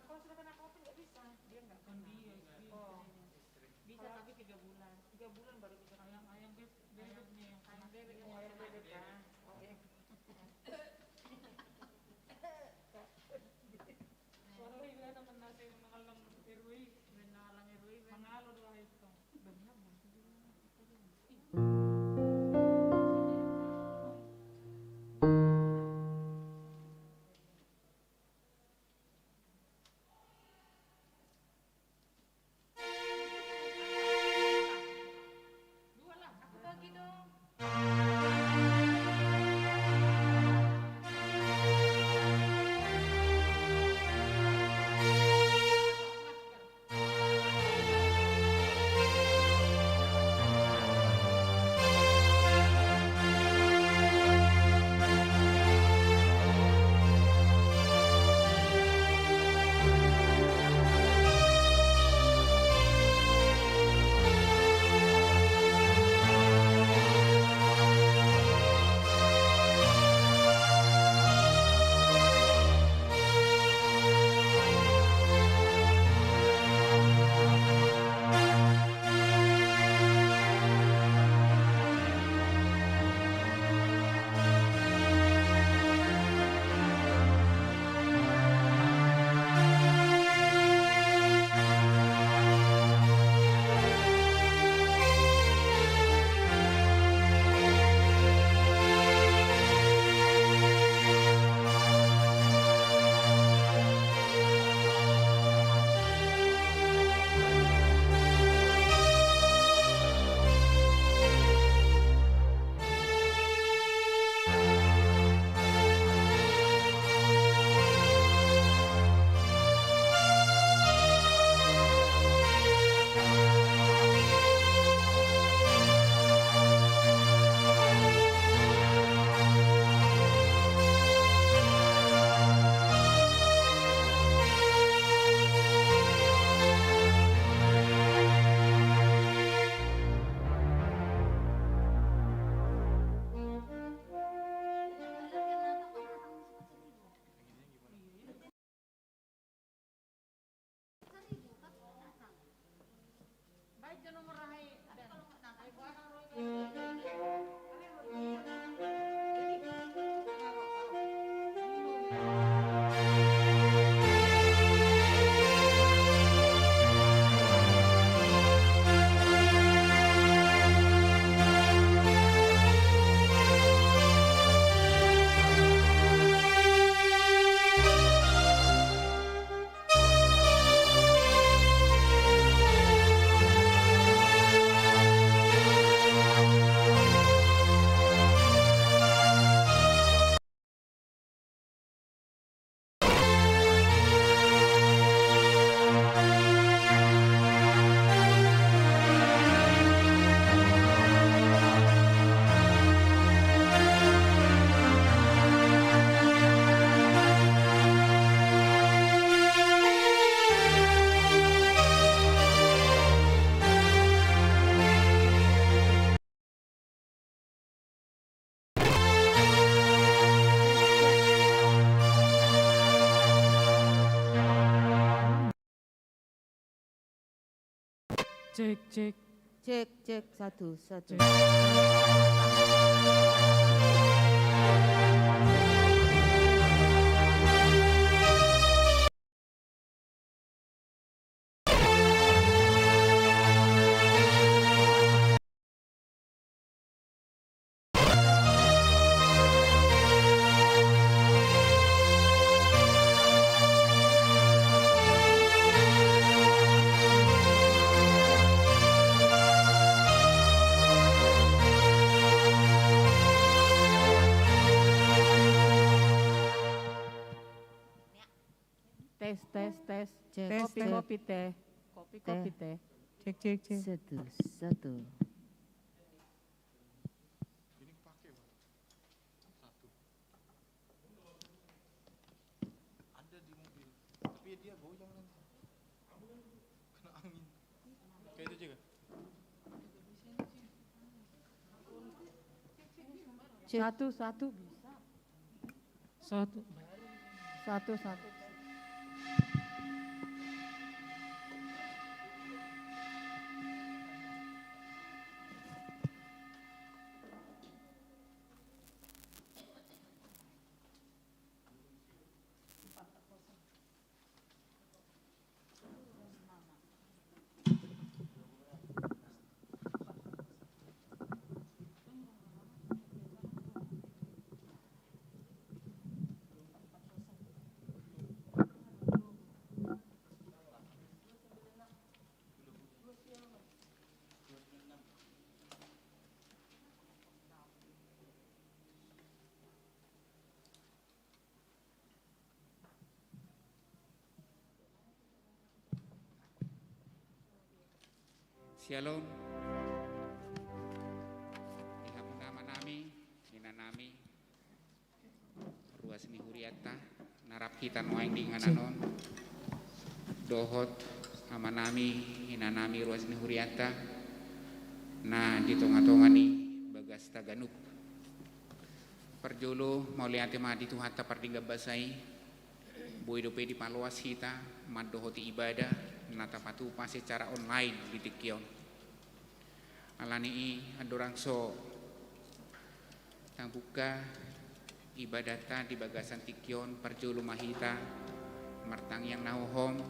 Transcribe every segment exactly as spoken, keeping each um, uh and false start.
Kalau sudah kena covid nggak bisa, dia nggak kena. Dia, dia. Oh. Bisa, tapi tiga bulan. Tiga bulan baru bisa. Ayam, ayam beb-, bebeknya yang kena. Ayam bebek. Oh, ayam bebek, ya. Oke. Suara lu juga temen nasi mengalang R W I. Mengalang R W I, mengalang dua itu. Benar, benar. Cek, cek. Cek, cek, satu, satu. Cek. Tes, tes, tes. Cek, tes, kopi, tes. Kopi, teh. Kopi, kopi, teh. Cek, cek, cek. Satu, satu. Ini kepake, Bang. Satu. Ada di mobil. Tapi ya dia goyang nanti. Kena angin. Kayak itu juga. Cek. Satu, satu bisa. Satu. Satu, satu. Syalom. Di hamuna amanami, inanami, ruas ni hurianta, na rap hita nuaeng di inganan on. Dohot amanami, inanami, ruas ni hurianta, na di tonga-tonga ni bagasta ganup. Parjolo, mauliate ma di Tuhanta pardenggan basa i, boi dope dipaloas hita mandohoti ibadah na tapatupa secara online di tingki on. Alani i, andorang so tabuka ibadatta di bagasan tingki on, parjolo ma hita martangiang na hohom,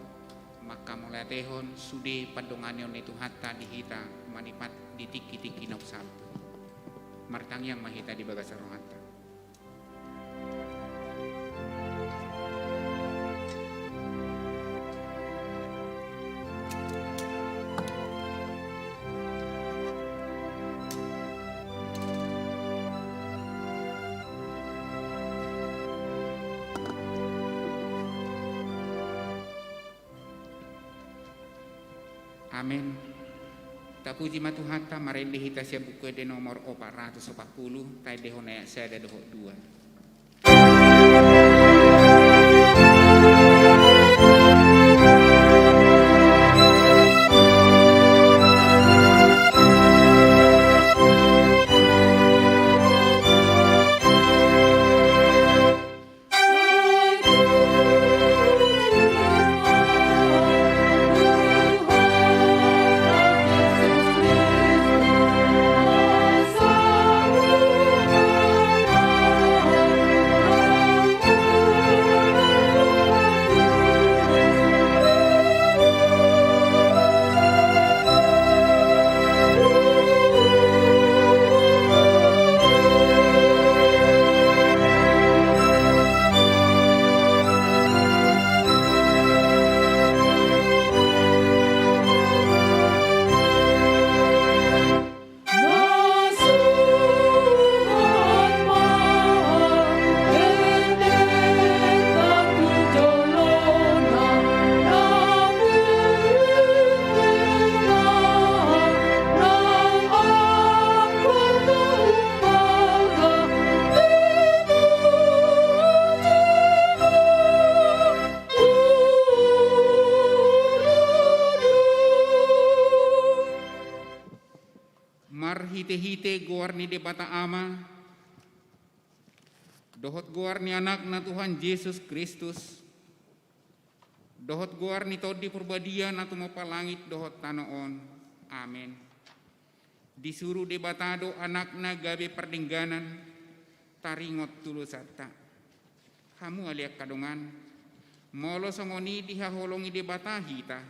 mangkamauliatehon sude pandonganion ni Tuhanta di hita manipat di tingki-tingki naung salpu. Martangiang ma hita di bagasan rohanta. Amen. Tapuji ma Tuhanta, marende hita sian Buku Ende nomor opat ratus opat puluh, taendehon ayat sada dohot dua. Marhite-hite goar ni Debata Ama, dohot goar ni Anakna Tuhan Jesus Kristus, dohot goar ni Tondi Parbadia na tumompa langit dohot tano on. Amen. Disuru Debata do Anakna gabe pardengganan, taringot tulusanta. Hamu ale angka dongan, molo songon i dihaholongi Debata hita,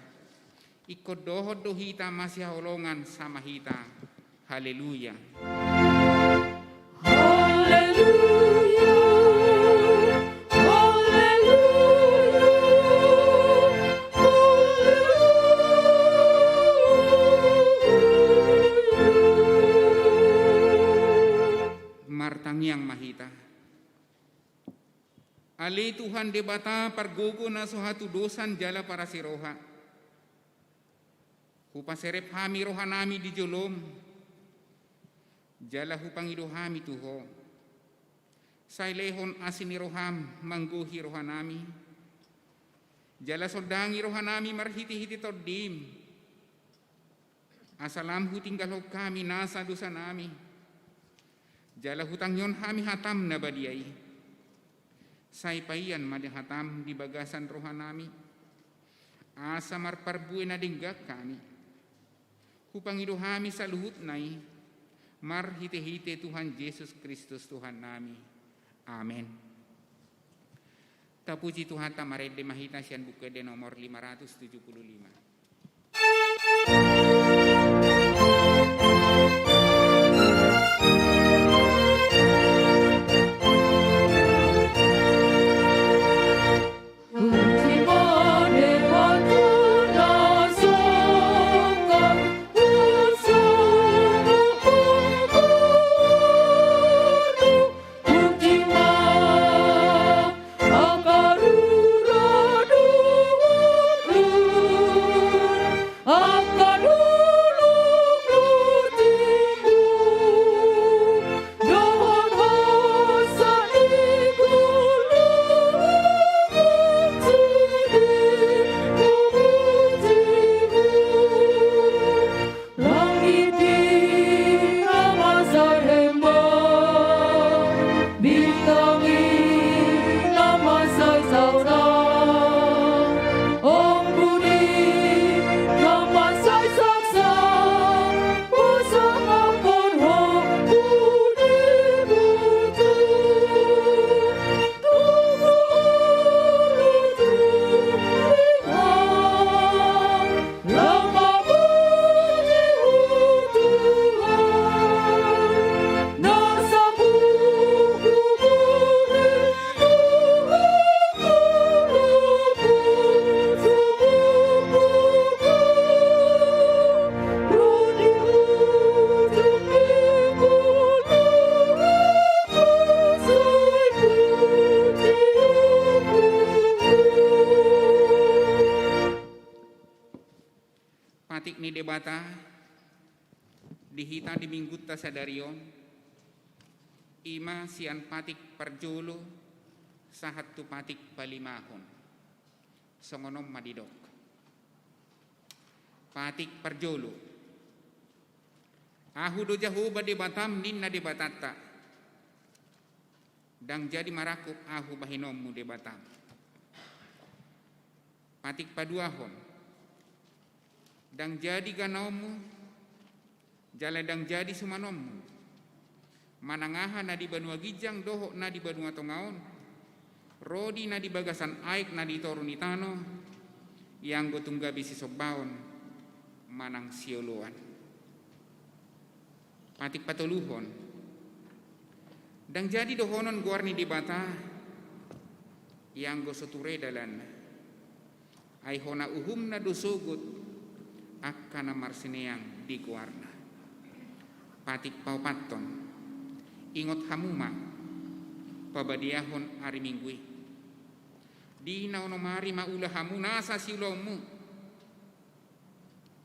ingkon dohot do hita masihaholongan sama hita. Haleluya. Haleluya. Haleluya. Haleluya. Martangiang ma hita. Ale Tuhan Debata pargogo na so hatudosan jala parasi roha, hupaserep hami rohanami di jolom, jala hupangido hami tu Ho. Sai lehon asi ni roham manggohi rohanami, jala sondangi rohanami marhite-hite Tondim. Asa lam hutinggalhon hami nasa dosanami, jala hutangihon hami hatam na badia i. Sai paian ma di hatam di bagasan rohanami, asa marparbue na denggan hami. Hupangido hami saluhutna i, marhite-hite Tuhan Jesus Kristus Tuhannami. Amen. Tapuji Tuhanta, marende ma hita sian Buku Ende nomor lima ratus tujuh puluh lima. Patik ni Debata di hita di minggunta sadari on, i ma sian patik parjolo sahat tu patik palimahon. Songon on ma didok. Patik parjolo. Ahu do Jahowa Debatam, ninna Debatanta. Ndang jadi marangkup ahu bahenonmu Debatam. Patik paduahon. Ndang jadi ganaonmu, jala ndang jadi sumanonmu. Manang aha na di banua ginjang dohot na di banua tonga on, ro di na di bagasan aek na di toru ni tano, ianggo tung gabe sisombaon manang sioloan. Patik patoluhon. Ndang jadi dohonon goar ni Debata, ianggo so ture dalanna. Ai hona uhumna do sogot angka na marsineang di goarna. Patik paopathon. Ingot hamu ma pabadiahon ari Minggu i. Di na onom ari ma ula hamu nasa siulaonmu.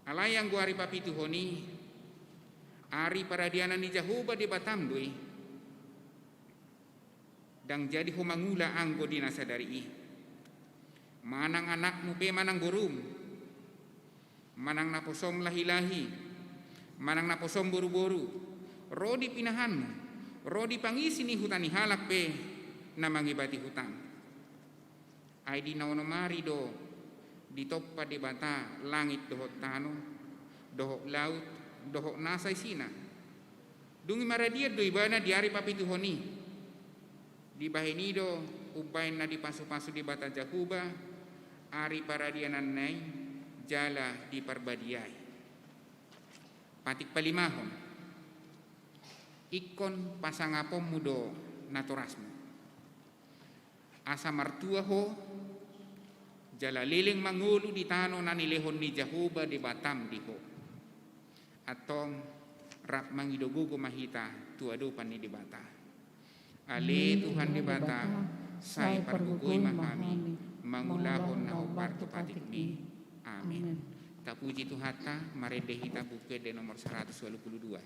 Alai anggo ari papituhon i, ari paradianan ni Jahowa Debatam do i. Ndang jadi ho mangula anggo di na sadari i. Manang anakmu pe manang borum, manang naposom lahilahi, manang naposom boruboru, ro di pinahanmu, ro di pangisi ni huta ni halak pe na mangebati hutam. Ai di na onom ari do ditompa Debata langit dohot tano, dohot laut, dohot nasa isina. Dung i maradian do ibana di ari papituhon i. Dibahen i do umbahen na dipasupasu Debata Jahowa ari paradiananna i jala diparbadiai. Patik palimahon. Ingkon pasangaponmu do natorasmu. Asa martua ho, jala leleng mangolu di tano na nilehon ni Jahowa Debatam di ho. Antong rap mangido gogo ma hita tu adopan ni Debata. Ale Tuhan Debata, sai pargogoi ma hami mangulahon na hombar tu patikmi. Amen. Tapuji Tuhanta, marende hita Buku Ende nomor saratus ualu pulu dua.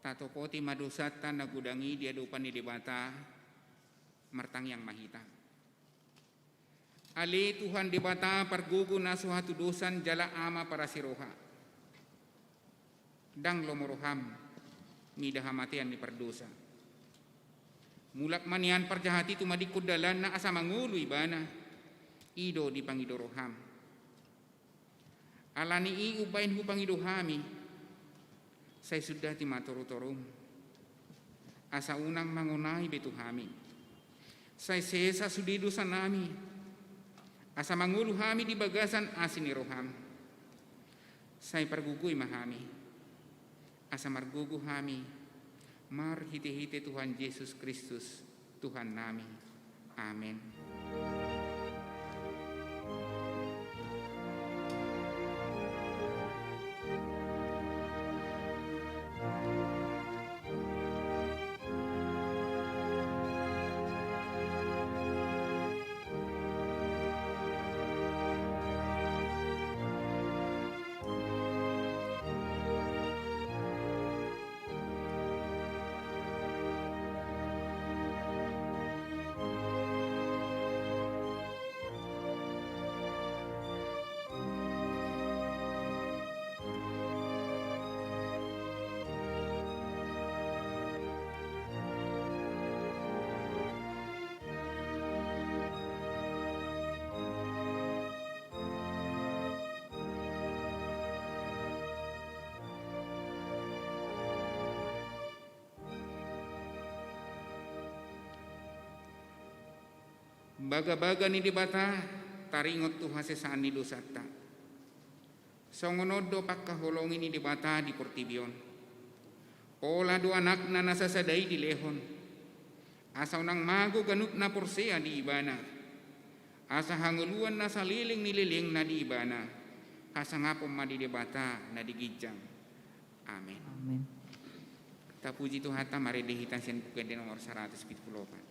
Tatopoti ma dosanta na godang i di adopan ni Debata, martangiang ma hita. Ale Tuhan Debata pargogo na so hatudosan jala Ama parasi roha. Ndang lomo roham mida hamatean ni pardosa. Mulak ma nian parjahat i tumadingkon dalanna asa mangolu ibana, i do dipangido roham. Ala ni i umbahen hupangido hami, sai sundati ma torutorun, asa unang mangonai be tu hami. Sai sesa sude dosanami, asa mangolu hami di bagasan asi ni roham. Sai pargogoi ma hami, asa margogo hami marhitehite Tuhan Jesus Kristus, Tuhannami. Amen. Bagabaga ni Debata taringot tu hasesaan ni dosanta. Songon on do pangkaholongi ni Debata di portibi on. Pola do Anakna na sasada i dilehon, asa unang mago ganup na porsea di Ibana, asa hangoluan na saleleng ni lelengna di Ibana hasangapon ma di Debata na di ginjang. Amen. Amen. Tapuji Tuhanta, marende hita sian Buku Ende nomor saratus pitu pulu opat.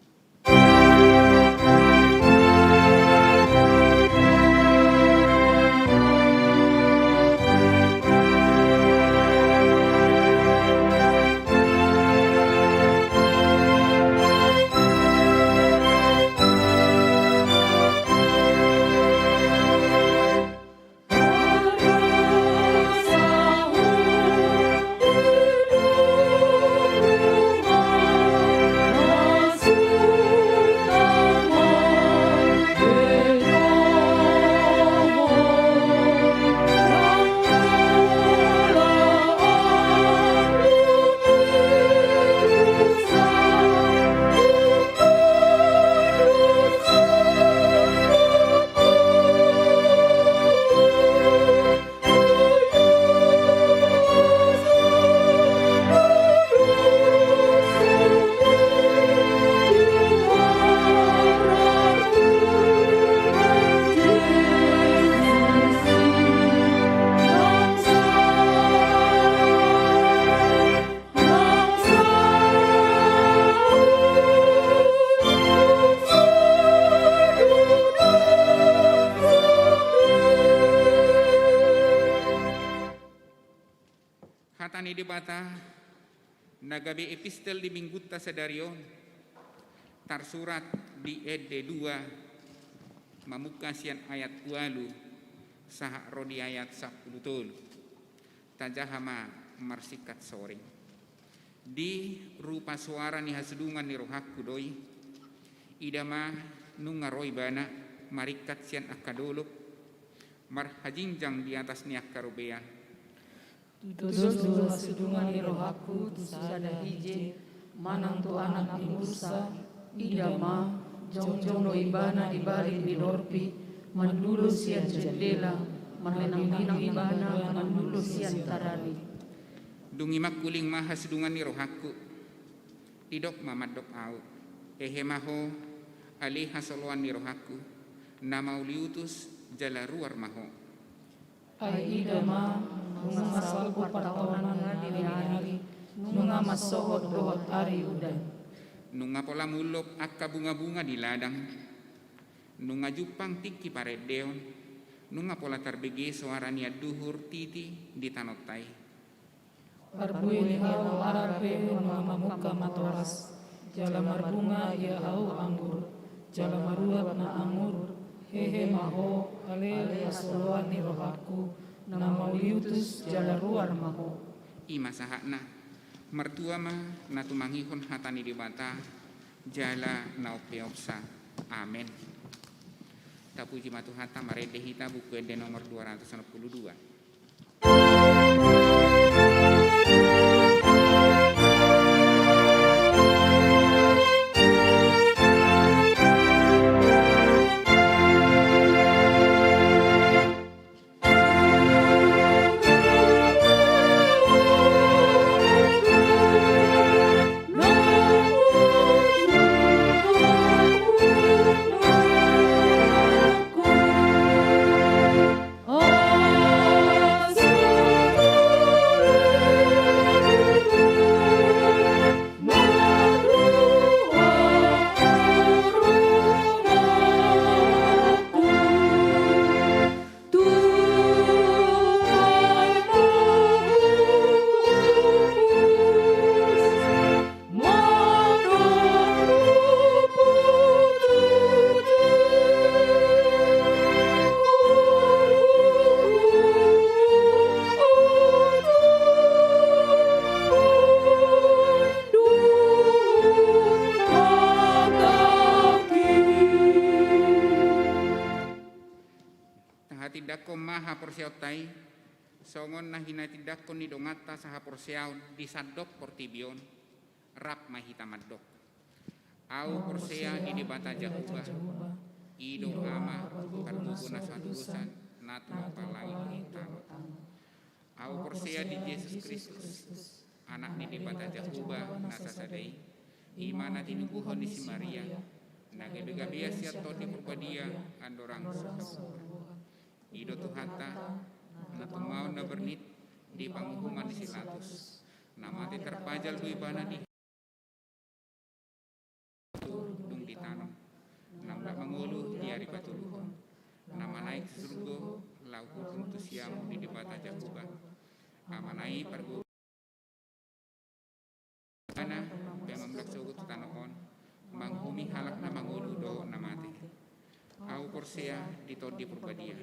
Hata ni Debata na gabe epistel di Minggunta sadari on, tarsurat di Ende dua, mamungka sian ayat ualu sahat ro di ayat sampulu tolu. Tajaha ma marsingkat soring. Di rupa soara ni hasudungan ni rohangku do i. Ida ma, nunga ro Ibana maringkat sian angka dolok, marhajingjang di atas ni angka robean. Tudos do hasudungan ni rohangku tu sada hije, manang tu anak ni ursa. Ida ma, jongjong do Ibana di balik ni dorpi, mandulo sian jendela, manang-manang Ibana mandulo sian tararik. Dung i mangkuling ma hasudungan ni rohangku. Didok ma mandok ahu: Hehe ma ho, ale hasoloan ni rohangku, na mauliutus jala ruar ma ho. Ai ida ma, nunga salpu partaonanna di ari, nunga mansohot dohot ari udan. Nunga pola mulop angka bunga-bunga di ladang, nunga jumpang tingki parendeon, nunga pola tarbege soara ni anduhur titi di tanoonta i. Parbue ni halak pe nunga mamungka matoras, jala marbunga ia hau anggur, jala maruap na anggur. Hehe ma ho, ale hasoloan ni rohangku, na mauliutus jala ruar ma ho. I ma sahatna. Martua ma na tumangihon hata ni Debata, jala na umpeopsa. Amen. Tapuji ma Tuhanta, marende hita, Buku Ende nomor dua ratus enam puluh dua. Tahatindangkon ma haporseaonta i, songon na hinatindangkon ni donganta sahaporseaon di sandok portibi on. Rap ma hita mandok. Ahu porsea di Debata Jahowa, i do Ama, pargogo na sahatudosan, na tumompa langit dohot tano. Ahu porsea di Jesus Kristus, Anak ni Debata Jahowa na sasada i, i ma na tinubuhon ni si Maria, na gabegabean sian Tondi Parbadia, andorang so habuangan. I do Tuhanta, na tumaon na bernit di panguhuman ni si Latus, na mate tarpajal do ibana di dung ditanom, na mulak mangolu di ari patoluhon, na manaek tu surgo, laho huhut tu siamun ni Debata Jahowa, Amana i pargogo. Ibana pe mamulak sogot tu tano on, manguhumi halak na mangolu dohot na mate. Ahu porsea di Tondi Parbadia,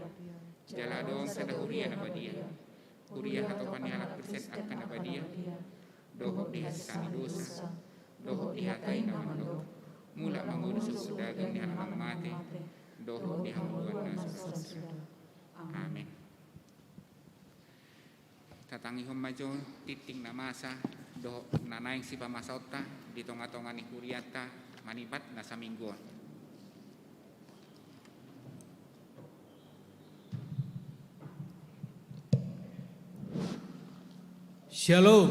jala adong sada huria na badia, huria hatopan ni halak Kristen angka na badia, dohot di hasesaan ni dosa, dohot di hata i na mandok, mulak mangolu sogot daging ni halak na mate, dohot di hangoluan na so ra sosa. Amen. Tatangihon ma jo tingting na masa dohot na naeng sipamasaonta di tongatonga ni hurianta manipat na saminggu on. Syalom.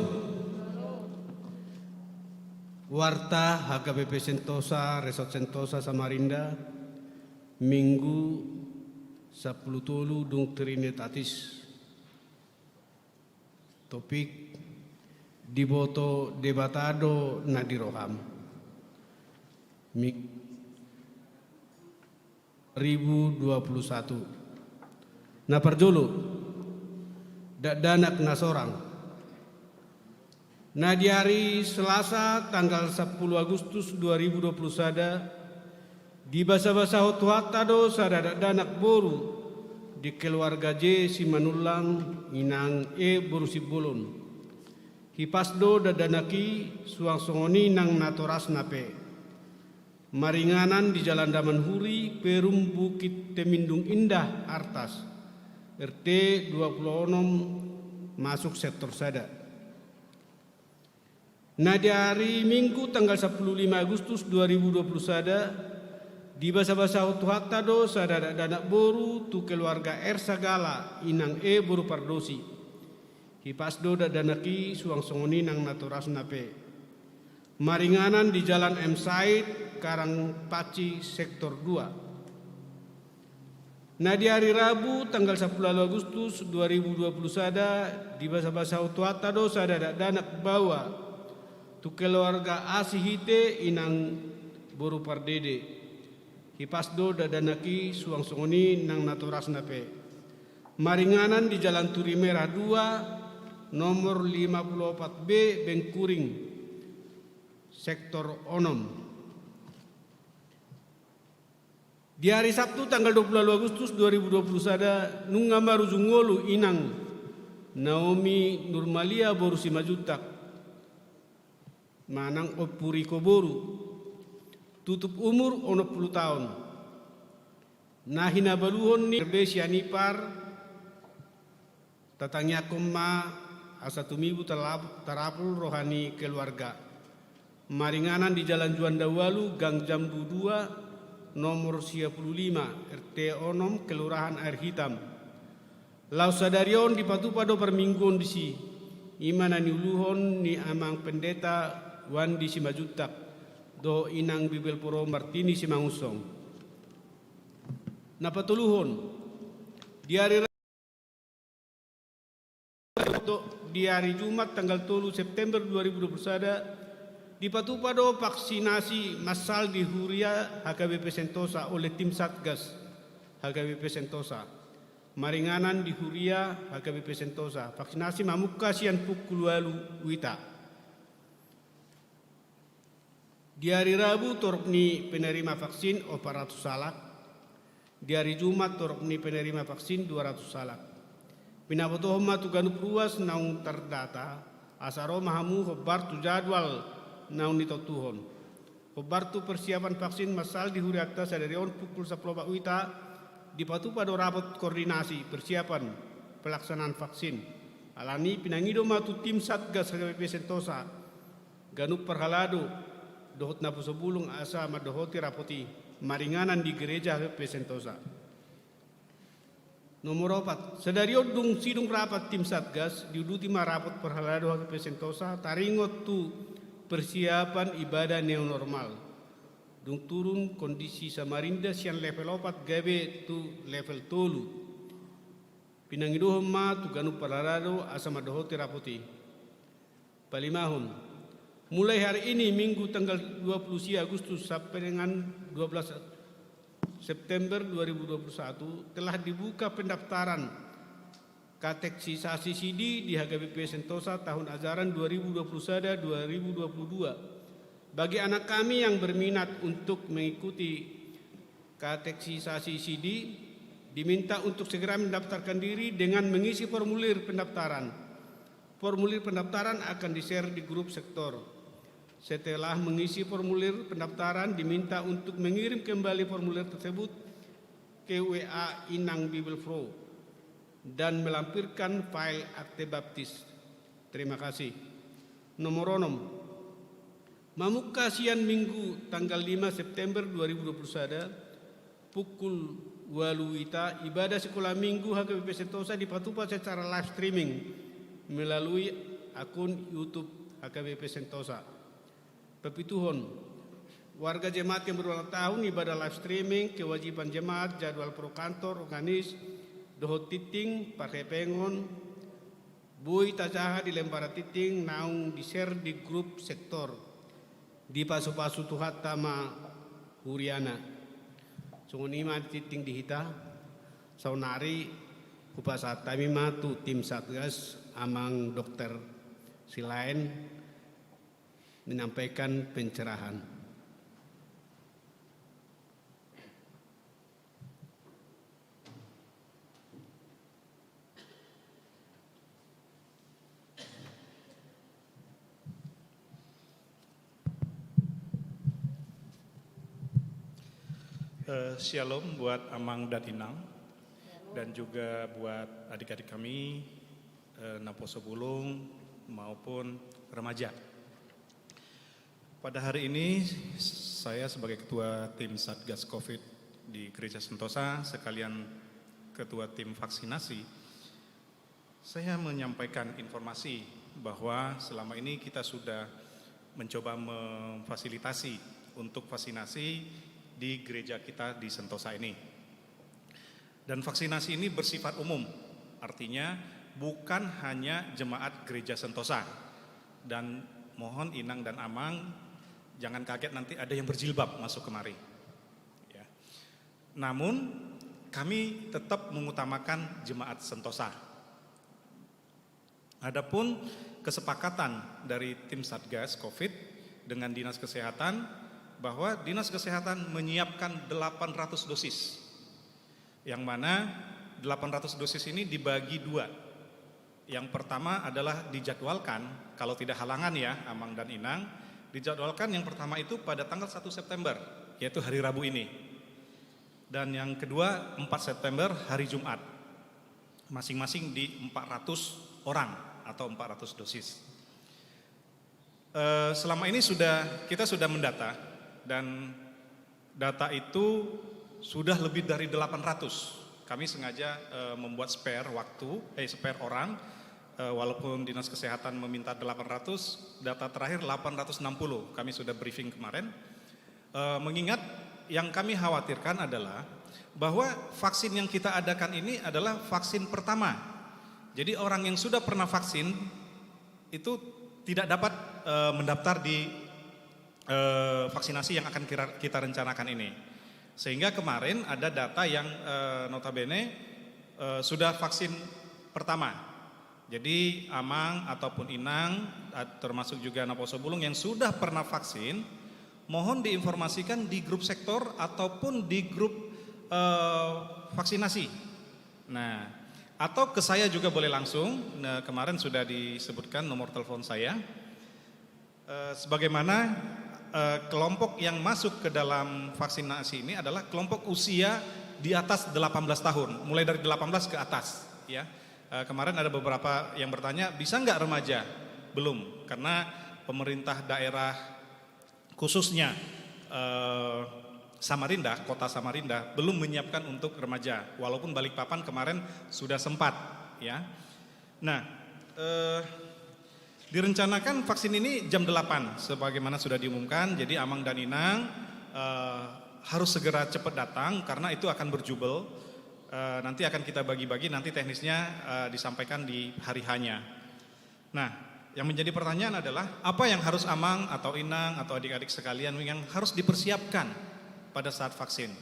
Warta H K B P Sentosa, Resort Sentosa Samarinda, Minggu sampulu tolu dung Trinitatis. Topik: Diboto Debata do na di roham. Mi-, dua ribu dua puluh satu. Na parjolo, dakdanak na sorang. Na di ari Selasa tanggal sampulu Agustus dua ribu dua puluh sada, dibasabasahon Tuhanta do sada dakdanak boru di keluarga J Simanullang, inang E boru Simbolon. Hipas do dakdanak i suang songon i nang natorasna pe. Maringanan di Jalan Damanhuri, Perum, Bukit Temindung Indah, Artas, R T dua puluh onom, masuk sektor sada. Na di ari Minggu tanggal sampulu lima Agustus dua ribu dua puluh sada, dibasabasahon Tuhanta do sada dakdanak boru tu keluarga R Sagala, inang E boru Pardosi. Hipas do dakdanak i suang songon i nang natorasna pe. Maringanan di Jalan M Said, Karangpanci, sektor dua. Na di ari Rabu tanggal sampulu ualu Agustus dua ribu dua puluh sada, dibasabasahon Tuhanta do sada dakdanak baoa tu keluarga Asihite, inang boru Pardede. Hipas do dakdanak i suang songon i nang natorasna pe. Maringanan di Jalan Turi Merah dua, nomor lima puluh opat B, Bengkuring, sektor onom. Di ari Sabtu tanggal dua puluh ualu Agustus dua ribu dua puluh sada, nunga marujung ngolu inang Naomi Nurmalia boru Simanjuntak manang Ompu Riko boru. Tutup umur onom pulu taon. Na hinabaluhon ni R B Sianipar, tatangiangkon ma asa tumibu talap-, tarapul roha ni keluarga. Maringanan di Jalan Juanda ualu, Gang Jambu dua, nomor sia pulu lima, R T onom, Kelurahan Air Hitam. Laos sadari on dipatupa do parmingguon disi, i ma na niuluhon ni Amang Pendeta Wandi Simanjuntak dohot Inang Bibelvrouw Martini Simangunsong. Na patoluhon, di ari Ra-, di ari Jumat tanggal tolu September dua ribu dua puluh sada, dipatupa do vaksinasi massal di huria H K B P Sentosa oleh tim Satgas H K B P Sentosa. Maringanan di huria H K B P Sentosa, vaksinasi mamungka sian pukul ualu uita. Di ari Rabu torop ni penerima vaksin opat ratus halak. Di ari Jumat torop ni penerima vaksin dua ratus halak. Pinabotohon ma tu ganup ruas naung tardata, asa ro ma hamu hombar tu jadwal naung nitontuhon. Hombar tu persiapan vaksin massal di hurianta sadari on pukul sampulu opat uita, dipatupa do rapot koordinasi persiapan pelaksanaan vaksin. Alani i pinangido ma tu tim Satgas H K B P Sentosa, ganup parhalado, dohot naposo bulung asa mandohoti rapot i maringanan di Gereja H P P Sentosa. Nomor opat, sadari on dung sidung rapat tim Satgas, diuduti ma rapot parhalado H P P Sentosa taringot tu persiapan ibadah new normal. Dung turun kondisi Samarinda sian level opat gabe tu level tolu. Pinangidohon ma tu ganup parhalado asa mandohoti rapot i. Palimahon, mulai hari ini, Minggu tanggal dua puluh sia Agustus sampai dengan dua belas September dua ribu dua puluh satu, telah dibuka pendaftaran kateksisasi sidi di H K B P Sentosa tahun ajaran dua ribu dua puluh satu dua ribu dua puluh dua. Bagi anak kami yang berminat untuk mengikuti kateksisasi sidi, diminta untuk segera mendaftarkan diri dengan mengisi formulir pendaftaran. Formulir pendaftaran akan di-share di grup sektor. Setelah mengisi formulir pendaftaran, diminta untuk mengirim kembali formulir tersebut ke W A Inang Bibelvrouw dan melampirkan file akte baptis. Terima kasih. Nomor onom. Mamungka sian Minggu tanggal lima September dua ribu dua puluh sada, pukul ualu wita, ibadah Sikola Minggu H K B P Sentosa dipatupa secara live streaming melalui akun YouTube H K B P Sentosa. Papituhon, warga jemaat yang berulang tahun, ibadah live streaming, kewajiban jemaat, jadwal pro kantor, organis, dohot tingting parhepengon, boi tajaha di lembaran tingting naung di-share di grup sektor. Dipasupasu Tuhanta ma huriana. Songon i ma tingting di hita. Saonari hupasahat hami ma tu tim Satgas, Amang Dokter Silaen, menyampaikan pencerahan. Eh, shalom buat Amang dan Inang, dan juga buat adik-adik kami, eh, naposo bulung maupun remaja. Pada hari ini, saya sebagai ketua tim Satgas covid di Gereja Sentosa, sekalian ketua tim vaksinasi, saya menyampaikan informasi bahwa selama ini kita sudah mencoba memfasilitasi untuk vaksinasi di gereja kita di Sentosa ini. Dan vaksinasi ini bersifat umum, artinya bukan hanya jemaat Gereja Sentosa. Dan mohon Inang dan Amang jangan kaget nanti ada yang berjilbab masuk kemari. Ya. Namun, kami tetap mengutamakan jemaat Sentosa. Adapun kesepakatan dari tim Satgas covid dengan Dinas Kesehatan, bahwa Dinas Kesehatan menyiapkan delapan ratus dosis, yang mana delapan ratus dosis ini dibagi dua. Yang pertama adalah dijadwalkan, kalau tidak halangan ya, Amang dan Inang, dijadwalkan yang pertama itu pada tanggal satu September, yaitu hari Rabu ini. Dan yang kedua, empat September, hari Jumat. Masing-masing di empat ratus orang atau empat ratus dosis. Eh, selama ini sudah, kita sudah mendata, dan data itu sudah lebih dari delapan ratus. Kami sengaja, eh, membuat spare waktu, eh, spare orang, eh, walaupun Dinas Kesehatan meminta delapan ratus, data terakhir delapan ratus enam puluh. Kami sudah briefing kemarin. Eh, mengingat yang kami khawatirkan adalah bahwa vaksin yang kita adakan ini adalah vaksin pertama. Jadi orang yang sudah pernah vaksin itu tidak dapat, eh, mendaftar di, eh, vaksinasi yang akan kira-, kita rencanakan ini. Sehingga kemarin ada data yang, eh, notabene, eh, sudah vaksin pertama. Jadi, Amang ataupun Inang, a-, termasuk juga naposo bulung yang sudah pernah vaksin, mohon diinformasikan di grup sektor ataupun di grup, eh, vaksinasi. Nah, atau ke saya juga boleh langsung. Nah, kemarin sudah disebutkan nomor telepon saya. Eh, sebagaimana, eh, kelompok yang masuk ke dalam vaksinasi ini adalah kelompok usia di atas delapan belas tahun, mulai dari delapan belas ke atas, ya. Eh, kemarin ada beberapa yang bertanya, "Bisa nggak remaja?" Belum, karena pemerintah daerah khususnya eh, Samarinda, kota Samarinda belum menyiapkan untuk remaja, walaupun Balikpapan kemarin sudah sempat, ya. Nah, eh, direncanakan vaksin ini jam delapan sebagaimana sudah diumumkan. Jadi Amang dan Inang eh, harus segera cepat datang karena itu akan berjubel. Eh, nanti akan kita bagi-bagi, nanti teknisnya eh, disampaikan di hari hanya. Nah, yang menjadi pertanyaan adalah apa yang harus Amang atau Inang atau adik-adik sekalian yang harus dipersiapkan pada saat vaksin?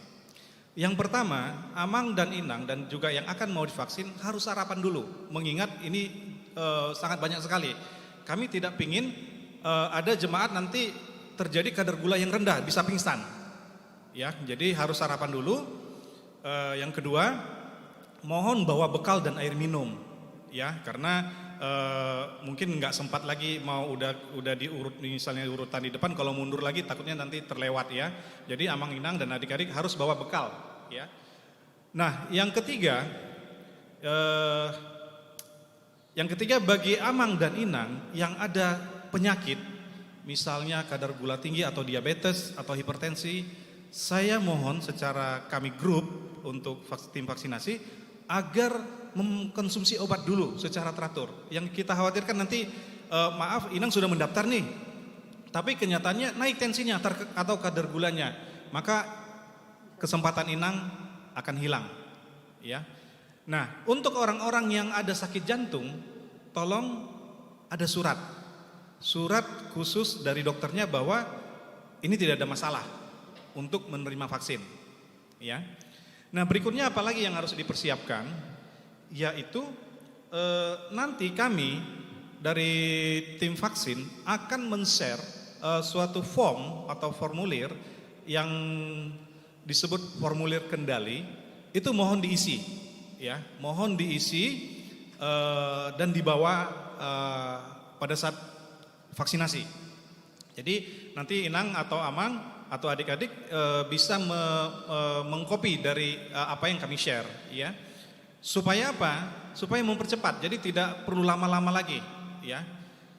Yang pertama, Amang dan Inang dan juga yang akan mau divaksin harus sarapan dulu, mengingat ini eh, sangat banyak sekali. Kami tidak pingin eh, ada jemaat nanti terjadi kadar gula yang rendah, bisa pingsan. Ya, jadi harus sarapan dulu. Eh, yang kedua, mohon bawa bekal dan air minum, ya, karena eh, mungkin nggak sempat lagi, mau udah udah diurut, misalnya urutan di depan, kalau mundur lagi takutnya nanti terlewat, ya. Jadi Amang Inang dan adik-adik harus bawa bekal, ya. Nah, yang ketiga, eh, yang ketiga, bagi Amang dan Inang yang ada penyakit, misalnya kadar gula tinggi atau diabetes atau hipertensi, saya mohon secara kami grup untuk vaks- tim vaksinasi agar mengkonsumsi obat dulu secara teratur. Yang kita khawatirkan nanti, eh, maaf, Inang sudah mendaftar nih, tapi kenyataannya naik tensinya ter- atau kadar gulanya, maka kesempatan Inang akan hilang, ya. Nah, untuk orang-orang yang ada sakit jantung, tolong ada surat. Surat khusus dari dokternya bahwa ini tidak ada masalah untuk menerima vaksin. Ya. Nah, berikutnya apalagi yang harus dipersiapkan? Yaitu eh, nanti kami dari tim vaksin akan men-share eh, suatu form atau formulir yang disebut formulir kendali, itu mohon diisi, ya, mohon diisi eh, dan dibawa eh, pada saat vaksinasi. Jadi nanti Inang atau Amang atau adik-adik eh, bisa me- eh, mengkopi dari eh, apa yang kami share, ya. Supaya apa? Supaya mempercepat, jadi tidak perlu lama-lama lagi, ya.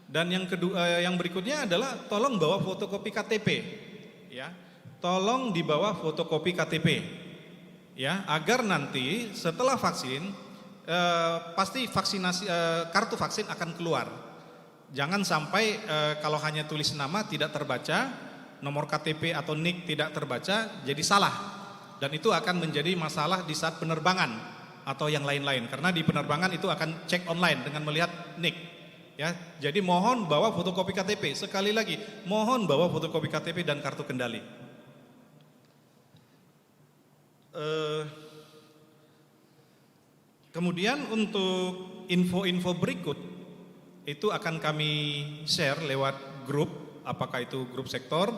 Dan yang kedua, eh, yang berikutnya adalah tolong bawa fotokopi K T P, ya. Tolong dibawa fotokopi K T P, ya, agar nanti setelah vaksin eh, pasti vaksinasi eh, kartu vaksin akan keluar. Jangan sampai eh, kalau hanya tulis nama tidak terbaca, nomor K T P atau nik tidak terbaca, jadi salah. Dan itu akan menjadi masalah di saat penerbangan atau yang lain-lain. Karena di penerbangan itu akan cek online dengan melihat nik. Ya, jadi mohon bawa fotokopi K T P. Sekali lagi, mohon bawa fotokopi K T P dan kartu kendali. Eh, kemudian untuk info-info berikut itu akan kami share lewat grup, apakah itu grup sektor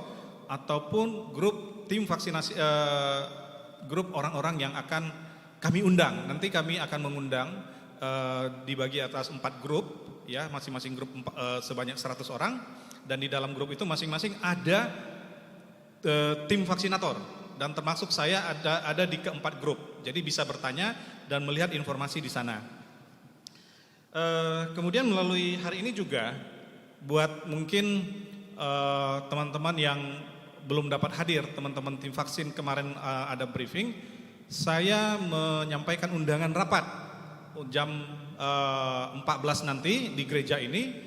ataupun grup tim vaksinasi, eh, grup orang-orang yang akan kami undang. Nanti kami akan mengundang eh, dibagi atas empat grup, ya, masing-masing grup empa- eh, sebanyak seratus orang, dan di dalam grup itu masing-masing ada eh, tim vaksinator, dan termasuk saya ada ada di keempat grup. Jadi bisa bertanya dan melihat informasi di sana. Eh, kemudian melalui hari ini juga, buat mungkin eh, teman-teman yang belum dapat hadir, teman-teman tim vaksin kemarin eh, ada briefing, saya menyampaikan undangan rapat jam eh, empat belas nanti di gereja ini,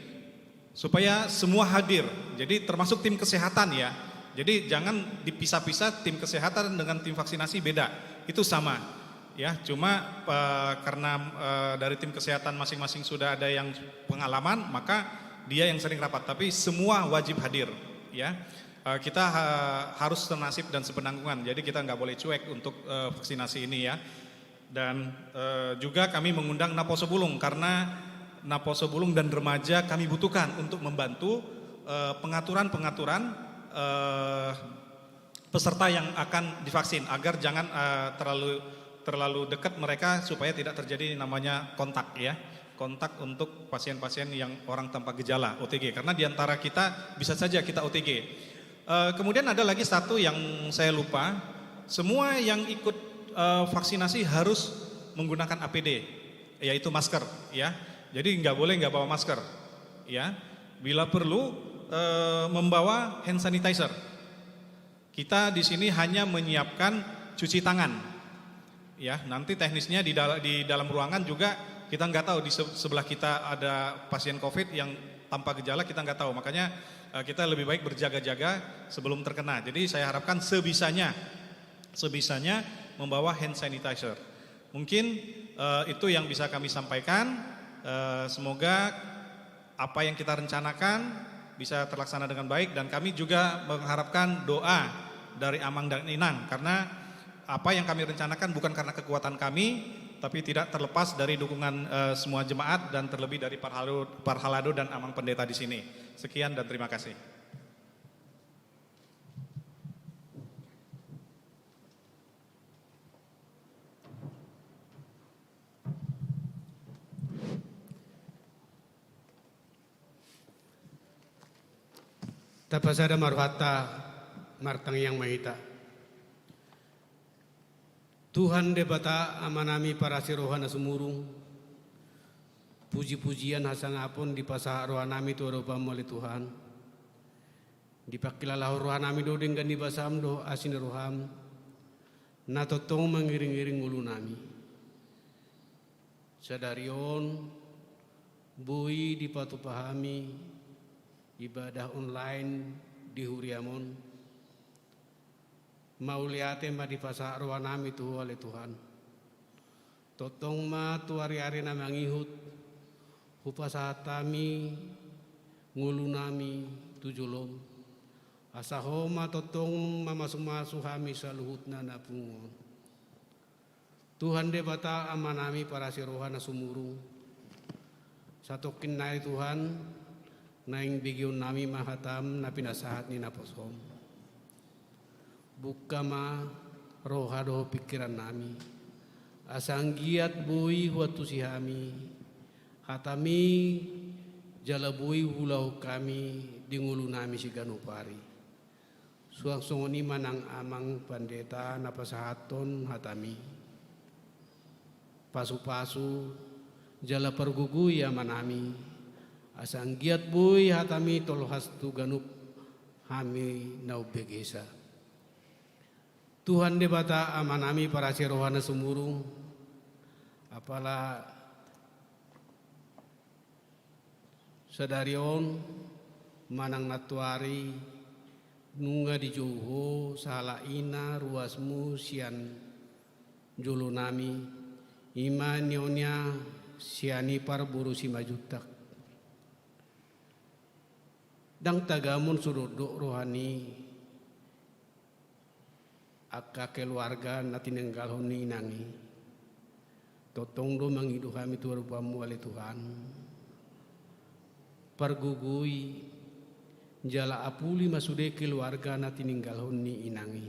supaya semua hadir. Jadi termasuk tim kesehatan, ya. Jadi jangan dipisah-pisah, tim kesehatan dengan tim vaksinasi beda. Itu sama. Ya, cuma eh, karena eh, dari tim kesehatan masing-masing sudah ada yang pengalaman, maka dia yang sering rapat. Tapi semua wajib hadir, ya. Eh, kita ha- harus senasib dan sepenanggungan. Jadi kita nggak boleh cuek untuk eh, vaksinasi ini, ya. Dan eh, juga kami mengundang Naposobulung karena Naposobulung dan remaja kami butuhkan untuk membantu eh, pengaturan-pengaturan eh, peserta yang akan divaksin agar jangan eh, terlalu terlalu dekat mereka supaya tidak terjadi namanya kontak, ya, kontak untuk pasien-pasien yang orang tanpa gejala, O T G, karena di antara kita bisa saja kita O T G. Eh, kemudian ada lagi satu yang saya lupa, semua yang ikut eh, vaksinasi harus menggunakan A P D, yaitu masker, ya. Jadi nggak boleh nggak bawa masker, ya. Bila perlu eh, membawa hand sanitizer. Kita di sini hanya menyiapkan cuci tangan. Ya, nanti teknisnya di dal-, di dalam ruangan juga kita nggak tahu di se-, sebelah kita ada pasien covid yang tanpa gejala, kita nggak tahu. Makanya, eh, kita lebih baik berjaga-jaga sebelum terkena. Jadi saya harapkan sebisanya, sebisanya membawa hand sanitizer. Mungkin, eh, itu yang bisa kami sampaikan. Eh, semoga apa yang kita rencanakan bisa terlaksana dengan baik, dan kami juga mengharapkan doa dari Amang dan Inang, karena apa yang kami rencanakan bukan karena kekuatan kami, tapi tidak terlepas dari dukungan, eh, semua jemaat dan terlebih dari Parhalado, Parhalado dan Amang Pendeta di sini. Sekian dan terima kasih. Tapasada ma rohanta, martangiang ma hita. Tuhan Debata Amanami parasi roha na sumurung, puji-pujian hasangapon dipasahat rohanami tu adopanmu ale Tuhan. Dipangkilalahon rohanami do denggan ni basam dohot asi ni roham, na tongtong mangiring-iring ngolunami. Sadari on boi dipatupa hami ibadah online di huriam on. Mauliate ma dipasahat rohanami tu Ho ale Tuhan. Tongtong ma tu ari-ari na mangihut hupasahat hami ngolunami tu jolom, asa Ho ma tongtong mamasumasu hami saluhutna na pungu on. Tuhan Debata Amanami parasi roha na sumurung, satongkin nai Tuhan, naeng begeonnami ma hatam na pinasahat ni naposom. Bungka ma roha dohot pingkirannami, asa anggiat boi huantusi hami hatami, jala boi huulahon hami di ngolunami siganup ari. Suang songon i ma nang Amang Pandeta na pasahathon hatami. Pasu-pasu jala pargogoi Amanami, asa anggiat boi hatami tolhas tu ganup hami na umbegesa. Tuhan Debata Amanami parasi roha na sumurung, apala sadari on manang nantoari nunga dijou Ho sahalak ina ruasmu sian jolonami, i ma Nyonya Sianipar boru Simanjuntak. Ndang tagamon so dokdok roha ni angka keluarga na tininggalhon ni inang i. Tongtong do mangido hami tu adopanmu ale Tuhan. Pargogoi jala apuli ma sude keluarga na tininggalhon ni inang i.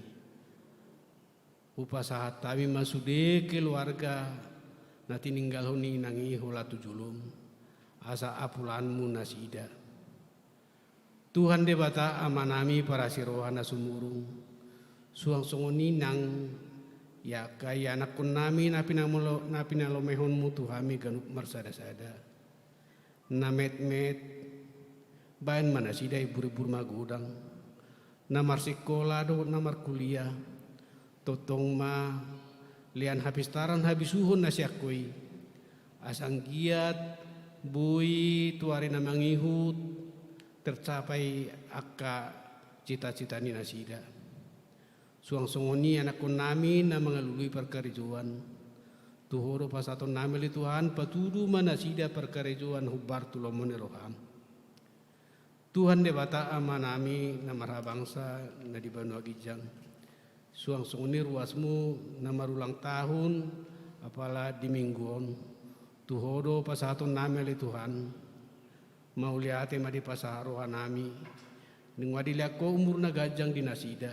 Hupasahat hami ma sude keluarga na tininggalhon ni inang i holan tu jolom, asa apulanmu nasida. Tuhan Debata Amanami parasi roha na sumurung, suang songon i nang i angka ianakkonnami na pinamolo-, na pinalomehonmu tu hami ganup marsada-sada. Na metmet, baen ma nasida imbur-imbur magodang. Na marsikola dohot na markuliah, tongtong ma lean hapistaran habisuhon na sian Ho i. Asa anggiat boi tu ari na mangihut tercapai angka cita-cita ni nasida. Suang songon i anakkonnami na mangalului parkarejoan. Tu Ho do pasahatonnami ale Tuhan, patudu ma nasida parkarejoan hombar tu lomo ni roham. Tuhan Debata Amanami na marhabangsa na di banua ginjang. Suang songon i ruasmu na marulang tahun, apala di minggu on. Tu Ho do pasahatonnami ale Tuhan. Mauliate ma dipasahat rohanami. Nunga dilean Ho umur na ganjang di nasida.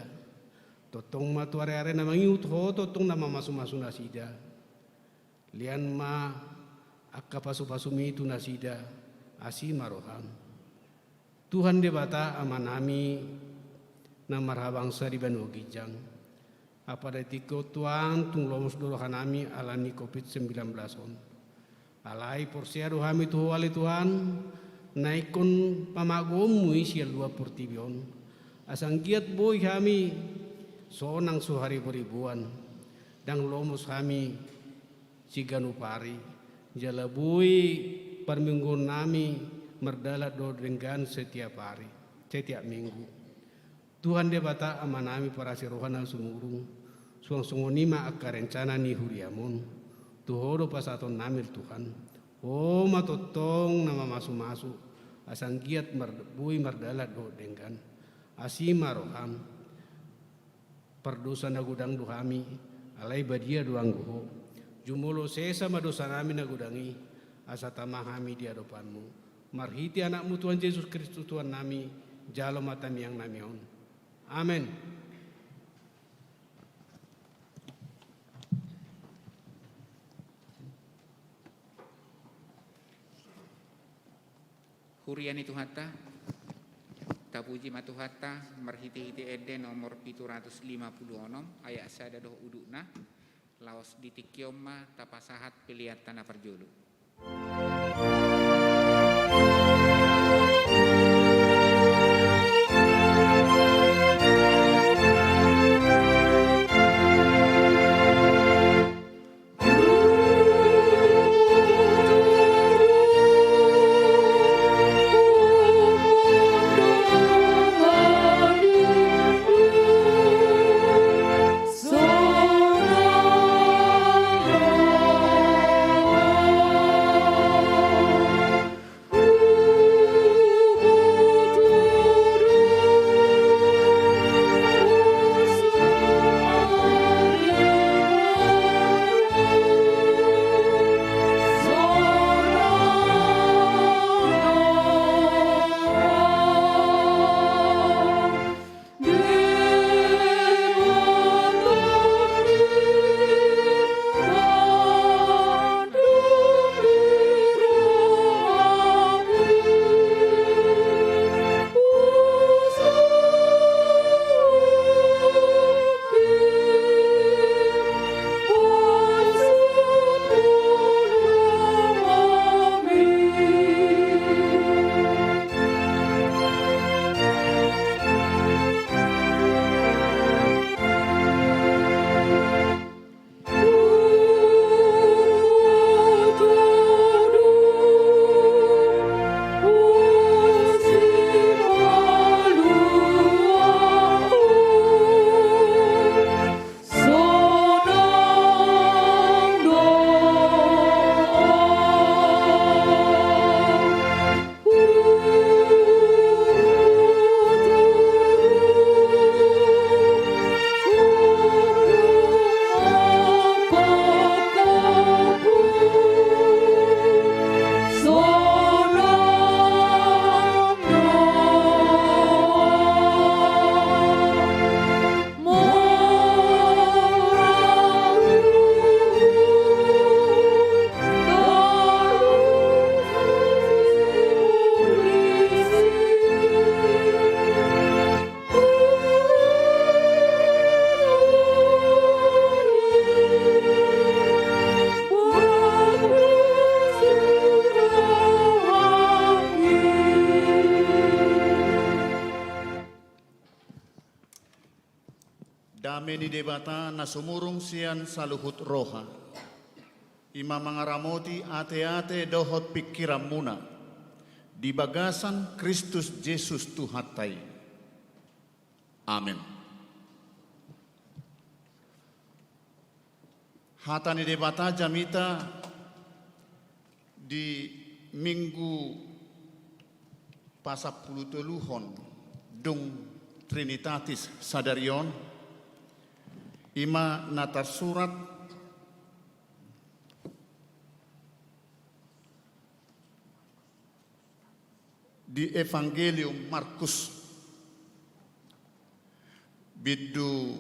Tongtong ma tu ari-ari na mangihut Ho tongtong na mamasu-masu nasida. Lean ma angka pasu-pasumi tu nasida, asi ma roham. Tuhan Debata Amanami na marhabangsa di banua ginjang. Apala di tingki on Tuhan, tung lomos do rohanami ala ni covid sembilan belas on. Alai porsea do hami tu Ho ale Tuhan, na ingkon pamagoonmu i sian luat portibi on, asa anggiat boi hami sonang so hariboriboan, ndang lomos hami siganup ari, jala boi parmingguonnami mardalan dohot denggan setiap ari, setiap minggu. Tuhan Debata Amanami parasi roha na sumurung, suang songon i ma angka rencana ni huriam on, tu Ho do pasahatonnami Tuhan. Ho ma tongtong na mamasumasu, asa anggiat mar-, boi mardalan dohot denggan. Asi ma roham. Pardosa na godang do hami, alai badia do anggo Ho. Jumolo sesa ma dosanami na godang i, asa tama hami di adopanmu. Marhite Anakmu Tuhan Jesus Kristus Tuhannami, jalo ma tangiangnami on. Amen. Huria ni Tuhanta, tapuji ma Tuhanta marhite-hite ende nomor pitu ratus lima pulu onom, ayat sada dohot udutna, laos di tingki on ma tapasahat peleanta na parjolo. Dame ni Debata na sumurung sian saluhut roha, i ma mangaramoti ateate dohot pingkiranmuna di bagasan Kristus Jesus Tuhanta i. Amen. Hata ni Debata jamita di Minggu pasampulutoluhon dung Trinitatis sadari on, i ma na tarsurat di Evangelium Markus, bindu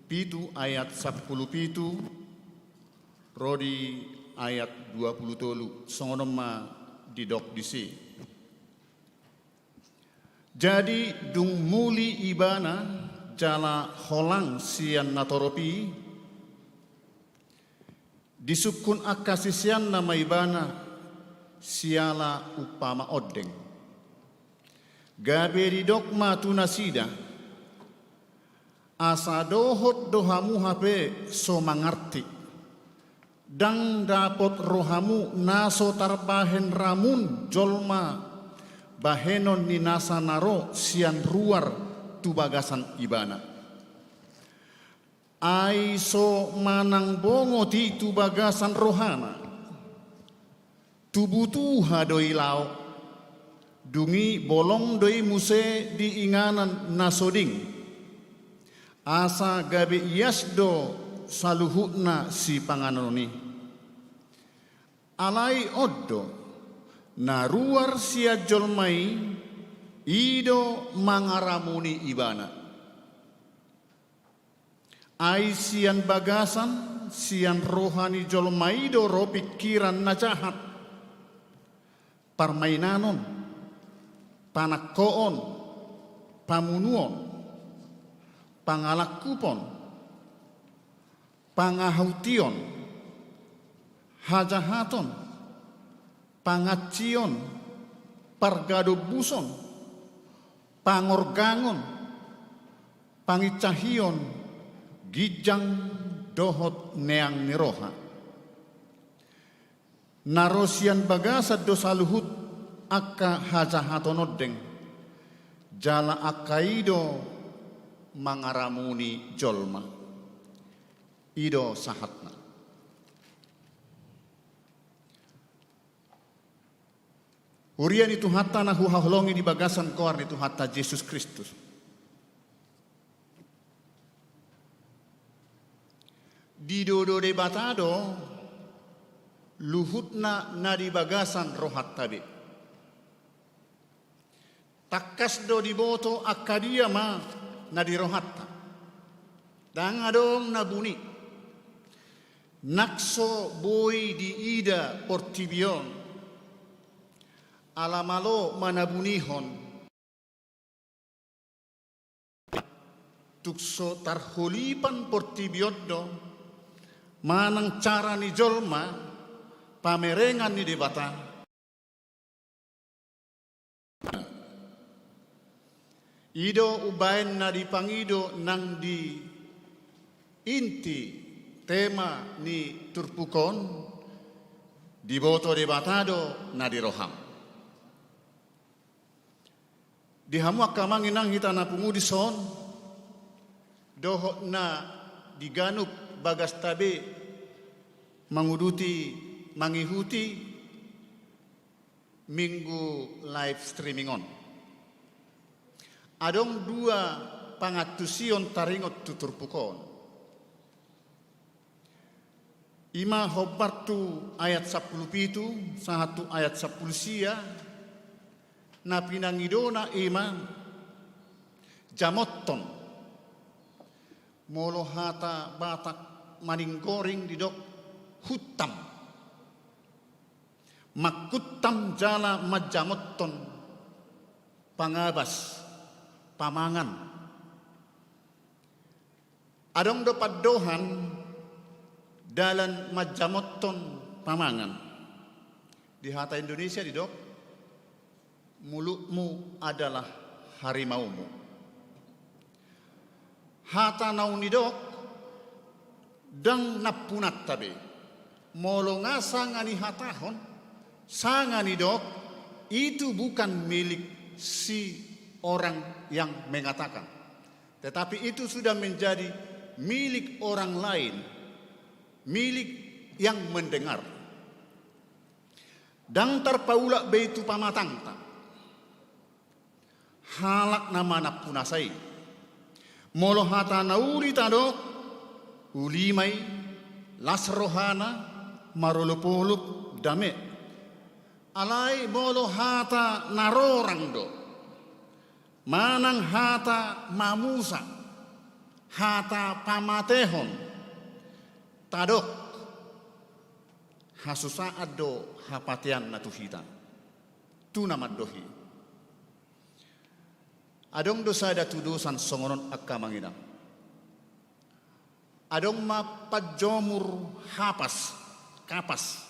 pitu ayat sampulu pitu ro di ayat dua pulu tolu, songon on ma didok disi. Jadi dung muli ibana jala holang sian natorop i, disungkun angka siseanna ma ibana, siala umpama ondeng. Gabe didok ma tu nasida: Asa dohot do hamu hape so mangarti, ndang dapot rohamu na so tarbahen ramun jolma bahenon ni nasa na ro sian ruar tu bagasan ibana. Ai so manang bongot i tu bagasan rohana, tu butuha do i laho, dung i bolong do i muse di inganan na so ding, asa gabe ias do saluhutna sipanganon i. Alai on do, na ruar sian jolma i, i do mangaramuni ibana. Ai sian bagasan, sian roha ni jolma i do ro pingkiran na jahat, parmainanon, panangkoon, pamunuon, pangalangkupon, pangahution, hajahaton, pangansion, pargadombuson, pangorgangon, pangincahion, ginjang dohot neang ni roha. Na ro sian bagasan do saluhut angka hajahaton ondeng, jala angka i do mangaramuni jolma. I do sahatna. Huria ni Tuhanta na huhaholongi di bagasan goar ni Tuhanta Jesus Kristus. Didodo Debata do luhutna na di bagasan rohanta be. Tangkas do diboto angka dia ma na di rohanta. Ndang adong na buni. Nang so boi diida portibi on, ala malo manabunihon. Tung so tarholipan portibi on do manang cara ni jolma pamerengan ni Debata. I do umbaen na dipangido nang di inti tema ni turpuk on, diboto Debata do na di roham. Di hamu angka amang inang hita na pungu dison, dohot na di ganup bagasta be manguduti, mangihuti Minggu live streaming on. Adong dua pangantusion taringot tu turpuk on. I ma hombar tu ayat sampulu pitu sahat tu ayat sampulu sia, na pinangidona i ma jamothon. Molo hata Batak maninggoring didok huttam. Manghuttam jala manjamothon pangabas, pamangan. Adong do pandohan dalan manjamothon pamangan. Di hata Indonesia didok, mulutmu adalah harimaumu. Hata naung nidok, ndang nampunanta be. Molo nga sanga nihatahon, sanga nidok, itu bukan milik si orang yang mengatakan. Tetapi itu sudah menjadi milik orang lain, milik yang mendengar. Ndang tarpaulak be i tu pamatangta. Halak na manampunasa i. Molo hata na uli tadok, uli ma i, las rohana, marolopolop, dame. Alai molo hata na rorang do, manang hata mamusa, hata pamatehon, tadok, hasusaan do hapateanna tu hita. Tu na mandok i. Adong do sada tudosan songon on, angka amang inang. Adong ma panjomur hapas, kapas.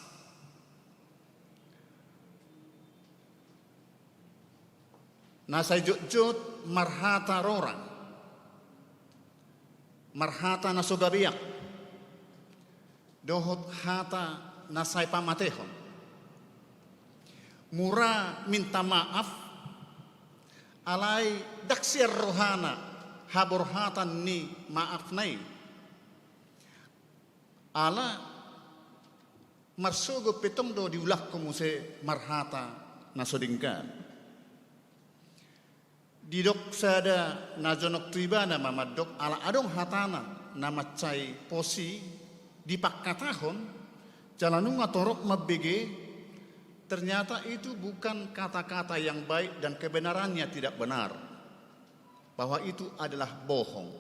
Na sai jotjot marhata rora, marhata na so gabeak, dohot hata na sai pamatehon. Mura minta maaf, alai ndang sian rohana haborhatan ni maafna i. Ala marsogot pe tong do diulahon muse marhata na so denggan. Didok sada na jonok tu ibana ma mandok, ala adong hatana na mansai pos i dipangkatahon, jala nunga torop mambege, ternyata itu bukan kata-kata yang baik dan kebenarannya tidak benar, bahwa itu adalah bohong.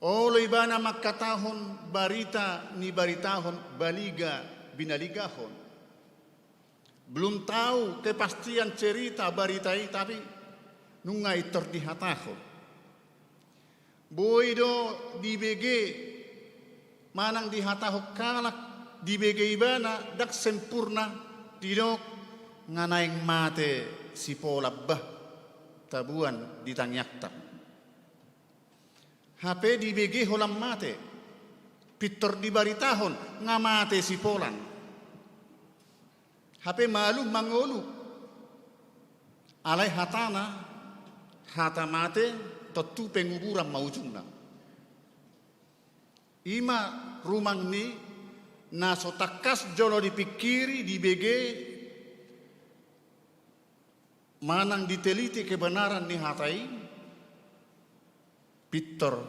Olo ibana mangkatahon barita nibaritahon, baliga binaligahon. Belum tahu kepastian cerita barita i, tapi nunga pintor dihatahon. Boi do dibege manang dihatahon halak, dibege ibana ndang sempurna, didok, nga naeng mate si Polan bah, tabuan di tangiangta. Hape dibege holan mate, pintor dibaritahon nga mate si Polan. Hape malum mangolu. Alai hatana, hata mate, tontu penguburan ma ujungna. I ma rumang ni na so tangkas jolo dipingkiri, dibege, manang diteliti kebenaran ni hata i, pintor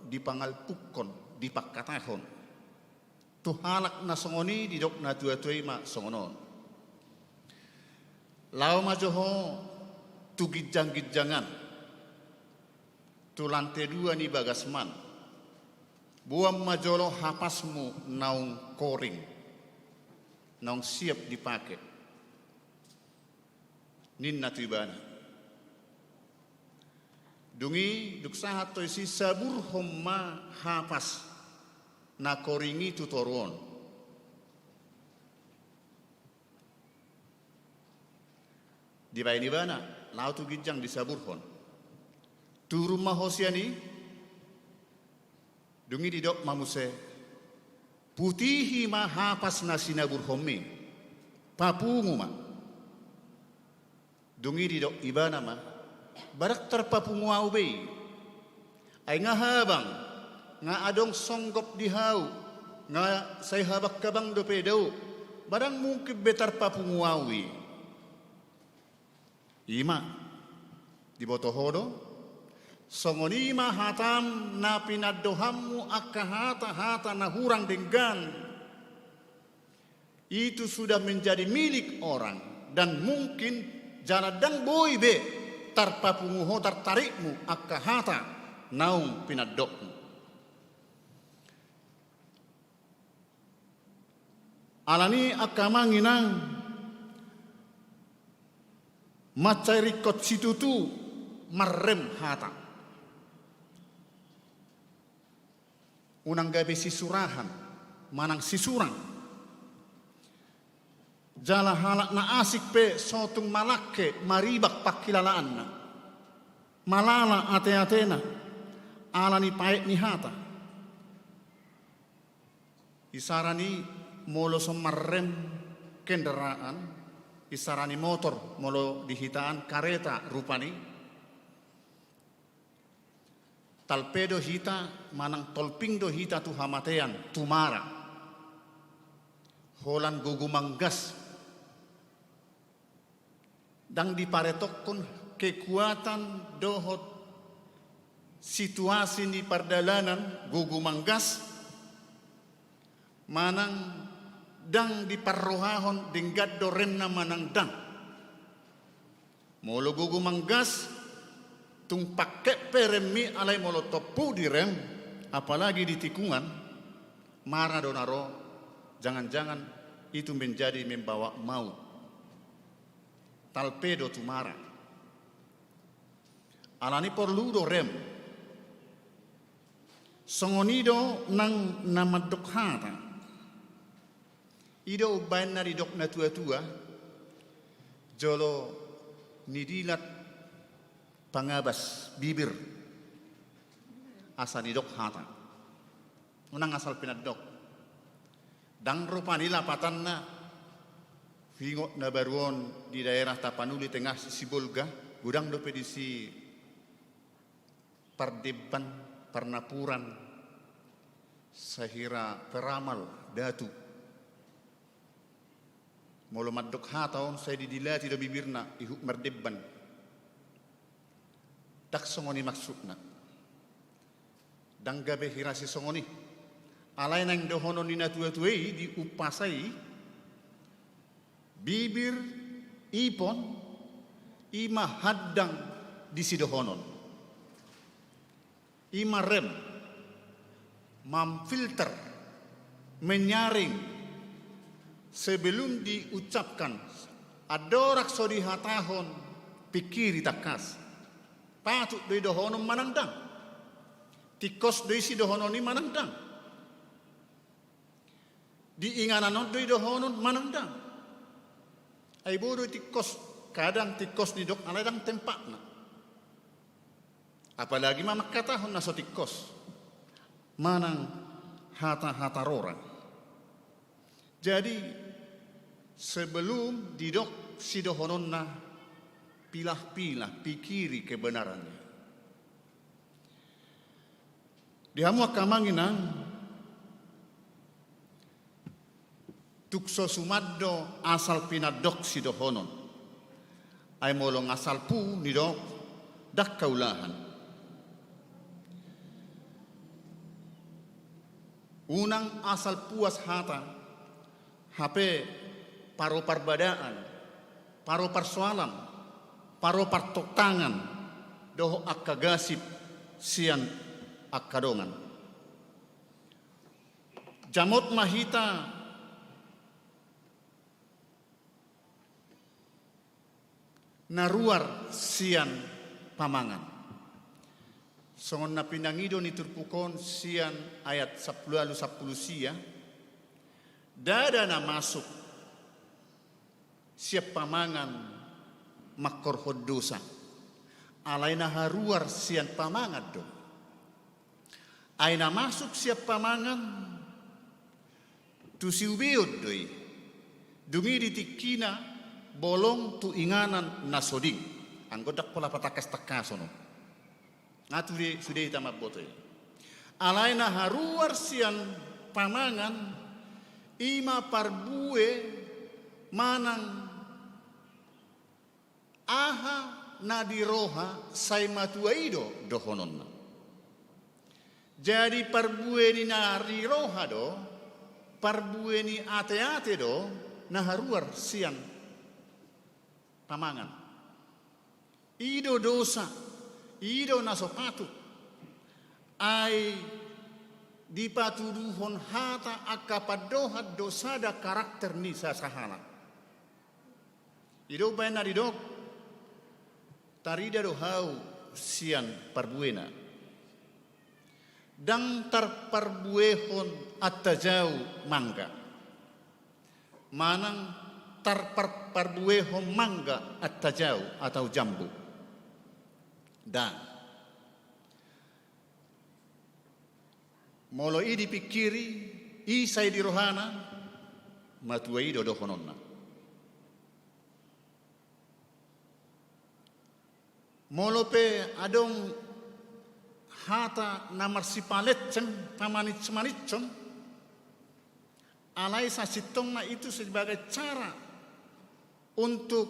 dipangalpukkon, dipangkatahon. Tu halak na songon i didok na tuatua i ma songon on. Laho ma jo ho tu ginjangginjangan, tu lante dua ni bagasman. Boan ma jolo hapasmu naung koring, naung siap dipake, ninna tu ibana. Dung i, dung sahat do disi, saburhon ma hapas na koring i tu toru on. Dibaen ibana, laho tu ginjang disaburhon. Turun ma ho sian i. Dung i didok ma muse, putihi ma hapas na sinaburhonmi, papungu ma. Dung i didok ibana ma, ba ndang tarpapungu ahu be i. Ai nga habang, nga adong songgop di hau, nga sai habanghabang dope dao, ba ndang mungkin be tarpapungu ahu i. I ma, diboto ho do? Songon i ma hatam na pinandohanmu angka hatahata na hurang denggan. Itu sudah menjadi milik orang, dan mungkin jala ndang boi be tarpapungu ho, tartarikmu angka hata naung pinandokmu. Alani i angka amang inang, mansai ringkot situtu marrem hata. Unang gabe sisurahan manang sisurang. Jala halak na asing pe so tung malangke maribak panghilalaanna, malala ateatena, alani paet ni hata. Isarana i molo so marrem kendaraan, isarana i motor molo di hita an kareta rupani. Talpe do hita manang tolping do hita tu hamatean, tu mara. Holan gogo manggas. Ndang diparetokkon kekuatan dohot situasi ni pardalanan gogo manggas, manang ndang diparrohahon denggan do remna manang ndang. Molo gogo manggas, tung pangket pe remmi, alai molo tompu direm, apalagi di tikungan, mara do na ro, jangan-jangan itu menjadi membawa maut. Talpe do tu mara. Alani porlu do rem. Songon i do nang na mandok hata. I do umbaen na didok na tuatua, jolo Nidilat pangabas bibir asa nidok hata. Unang asal pinandok. Ndang rupani lapatanna, huingot na baru on di daerah Tapanuli Tengah, Sibolga, godang dope disi pardebban, parnapuran, sahira peramal, datu. Molo mandok hata on sai didilati do bibirna ihut mardebban. Ndang songon i maksudna. Ndang gabe hira sisongon i. Alai naeng dohonon ni natuatua i di umpasa i, bibir, ipon, i ma handang di sidohonon. I ma rem, memfilter, menyaring, sebelum diucapkan. Andorang so dihatahon, pikiri tangkas. Patut do i dohonon manang ndang? Tingkos do i sidohonon i manang ndang? Di inganan on do i dohonon manang ndang? Ai boi do i tingkos, kadang tingkos nidok alai ndang tempatna. Apalagi ma mangkatahon na so tingkos manang hata-hata rora. Jadi, sebelum didok sidohononna, pilah-pilah, pikiri kebenarannya. Di hamu angka amang inang, tung so suman do asal pinandok sidohonon. Ai molo nga salpu nidok, ndang haulahan. Unang asal puas hata, hape paro parbadaan, paro parsoalan, paro partontangan, dohot angka gasip sian angka dongan. Jamot ma hita na ruar sian pamangan. Songon na pinangido ni turpuk on sian ayat sampulu ualu, sampulu sia, ndada na masuk sian pamangan mangkorhon dosa. Alai na haruar sian pamangan do. Ai na masuk sian pamangan, tu siubeon do i. Dung i di tingkina bolong tu inganan na so ding. Anggo ndang pola patangkastangkason on. Nga tu de, sude hita mamboto i. Alai na haruar sian pamangan, i ma parbue manang aha na di roha sai matua i do dohononna. Jadi parbue ni na di roha do, parbue ni ateate do, na haruar sian pamangan. I do dosa, i do na so patut. Ai dipatuduhon hata angka pandohan do sada karakter ni sasahalak. I do umbahen na didok, tarida do hau sian parbuena. Ndang tarparbuehon antajau mangga. Manang tarpar-, parbuehon mangga antajau atau jambu. Ndang. Molo i dipingkiri, i sai di rohana, matua i do dohononna. Molo pe adong hata na marsipalenceng, pamanitmanitson, alai sasintongna itu sebagai cara untuk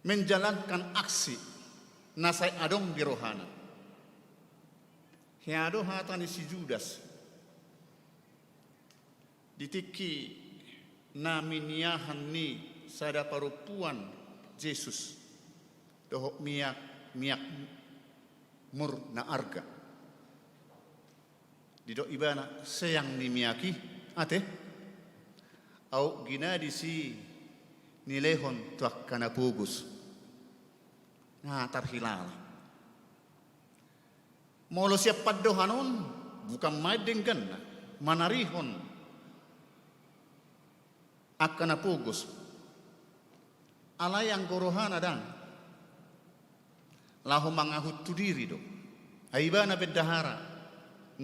menjalankan aksi na sai adong di rohana. Hea do hata ni si Judas. Di tingki na miniahan ni sada parompuan Jesus dohot miak, miak mur na arga. Didok ibana, seang ni miak i, ate? Aut gina disi nilehon tu angka na pogos. Nga tarhilala. Molo sian pandohan on, bukan main dengganna, manarihon angka na pogos. Alai anggo rohana ndang, laho mangahut tu diri do. Ai ibana bendahara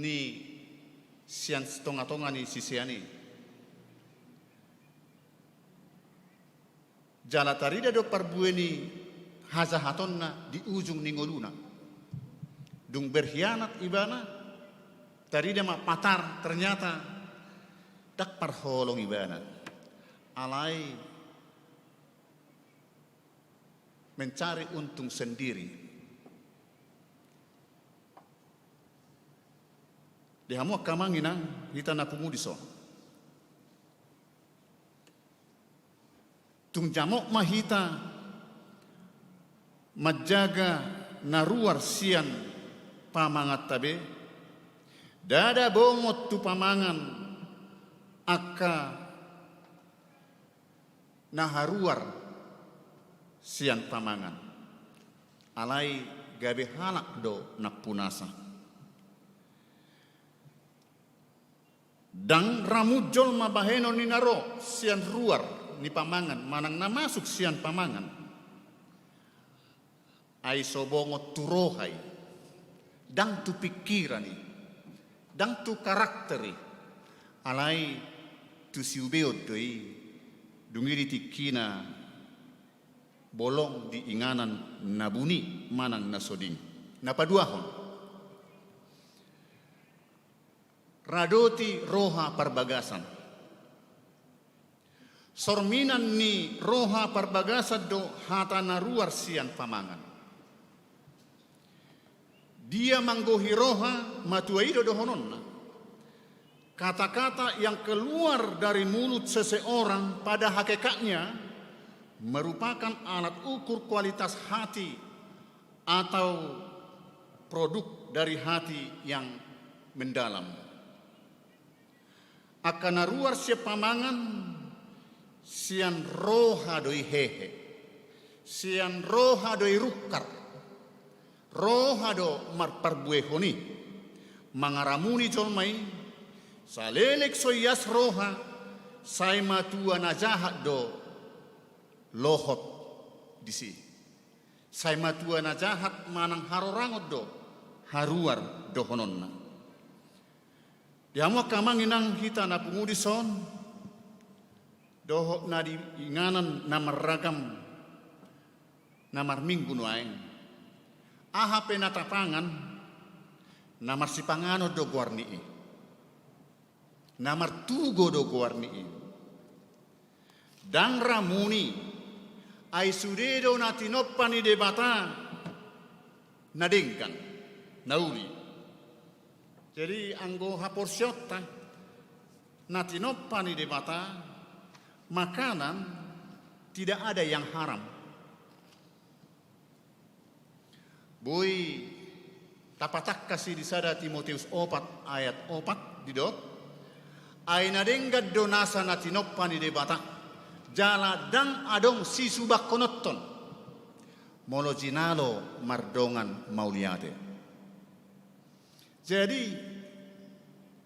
ni sian tongatonga ni sisean i. Jala tarida do parbue ni hajahatonna di ujung ni ngoluna. Dung berkhianat ibana, tarida ma patar, ternyata ndang parholong ibana. Alai mencari untung sendiri. Di hamu angka amang inang, hita na pungu dison. Tung jamot ma hita manjaga na ruar sian pamanganta be, ndada bongot tu pamangan angka na haruar sian pamangan. Alai gabe halak do nampunasa. Ndang ramun jolma bahenon ni na ro sian ruar ni pamangan manang na masuk sian pamangan. Ai so bongot tu roha i, ndang tu pingkiran i, ndang tu karakter i, alai tu siubeon do i, dung i di tingkina bolong di inganan na buni manang na soding. Na paduahon, radoti roha parbagasan. Sorminan ni roha parbagasan do hata na ruar sian pamangan. Dia manggohi roha, matua i do dohononna. Kata-kata yang keluar dari mulut seseorang pada hakikatnya merupakan alat ukur kualitas hati atau produk dari hati yang mendalam. Angka na ruar sian pamangan, sian roha do i hehe, sian roha do i rungkar, roha do marparbuehon i. Mangaramuni jolma i, saleleng so ias roha, sai matua na jahat do lohot disi. Sai matua na jahat manang harorangon do haruar dohononna. Di hamu angka amang inang, hita na pungu dison, dohot na di inganan na marragam na marminggu nuaeng. Aha pe na tapangan, na marsipanganon do goar ni i. Na martugo do goar ni i. Ndang ramun i, ai sude do na tinompa ni Debata na denggan, na uli. Jadi anggo haporseaonta, na tinompa ni Debata, makanan tidak ada yang haram. Boi tapatangkas i di sada Timoteus opat ayat opat didok, ai na denggan do nasa na tinompa ni Debata, jala ndang adong sisubangkononhon, molo jinalo mardongan mauliate. Jadi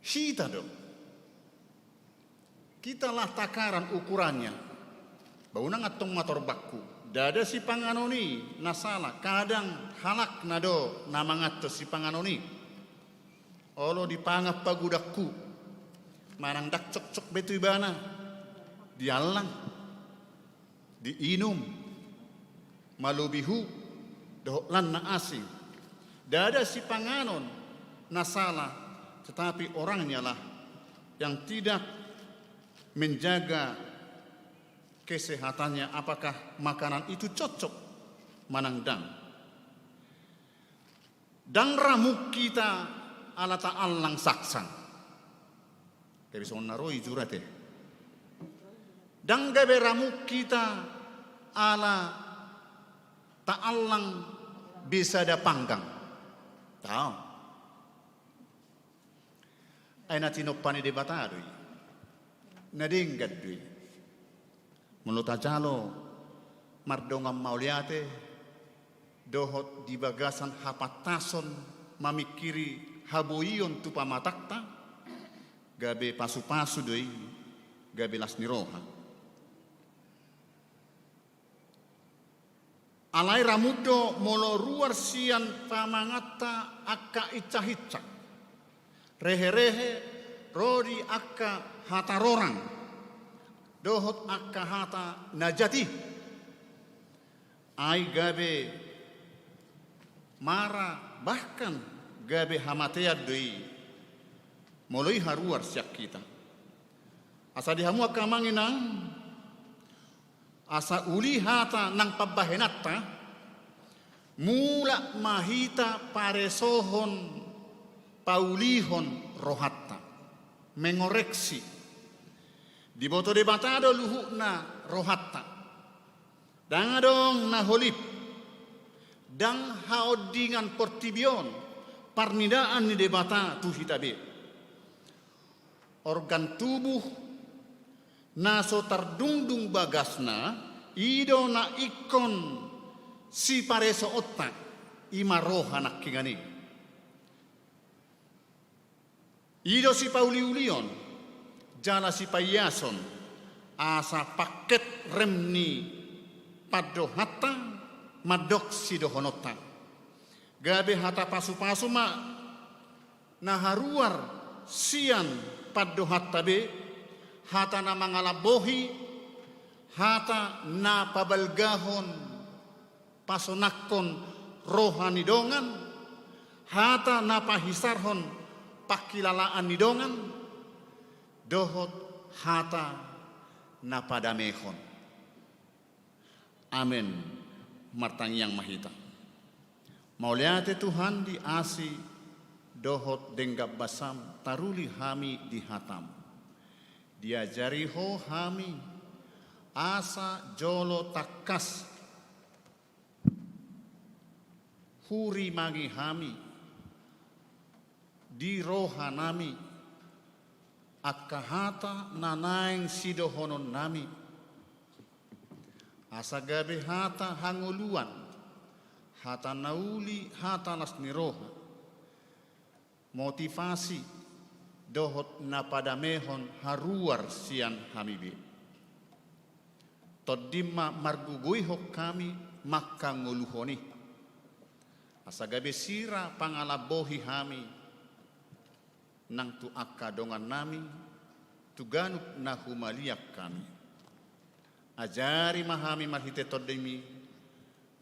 hita do. Kita lah takaran ukurannya. Ba unang antong mator bangku. Ndada sipanganon i na sala, kadang halak na do na manganhon sipanganon i. Olo dipangan pagodanghu, manang ndang cokcok be tu ibana, diallang, diinum, malobi hu, dohot lan na asing. Ndada sipanganon na sala, tetapi orangnya lah yang tidak menjaga kesehatannya, apakah makanan itu cocok manang ndang. Ndang ramun hita ala taallang sangsang. Gabe songon na ro i jura te. Ndang gabe ramun hita ala taallang be sada panggang. Tao. Ai na tinompa ni Debata do i. Na denggan do i. Molo tajalo mardongan mauliate, dohot di bagasan hapantason mamingkiri haboion tu pamatangta, gabe pasupasu do i, gabe las ni roha. Alai ramut do molo ruar sian pamanganta angka insahinsa, reherehe ro di angka hata rorang dohot angka hata na jat i. Ai gabe mara bahkan gabe hamatean do i molo i haruar sian hita. Asa di hamu angka amang inang, asa uli hata nang pambahenanta, mulak ma hita paresohon, paulihon rohanta, mengoreksi. Diboto Debata do luhutna rohanta. Ndang adong na holip, ndang haondingan portibi on, parnidaan ni Debata tu hita be. Organ tubuh na so tardungdung bagasna, i do na ingkon siparesoonta, i ma roha nangkiningan i. I do sipauliulion jala sipaiason, asa paket rem ni pandohanta mandok sidohononta. Gabe hata pasupasu ma na haruar sian pandohanta be, hata na mangalambohi, hata na pabalgahon pasonanghon roha ni dongan, hata na pahisarhon pangkilalaan ni dongan, dohot hata na padamehon. Amen. Martangiang ma hita. Mauliate Tuhan di asi dohot denggan basam taruli hami di hatam. Diajari Ho hami asa jolo tangkas hurimangi hami di rohanami angka hata na naeng sidohononnami, asa gabe hata hangoluan, hata na uli, hata las ni roha, motivasi dohot na padamehon haruar sian hami be. Tondim ma margogoihon hami manghangoluhon i, asa gabe sira pangalambohi hami nang tu angka dongannami, tu ganup na humaliang hami. Ajari ma hami marhite Tondim i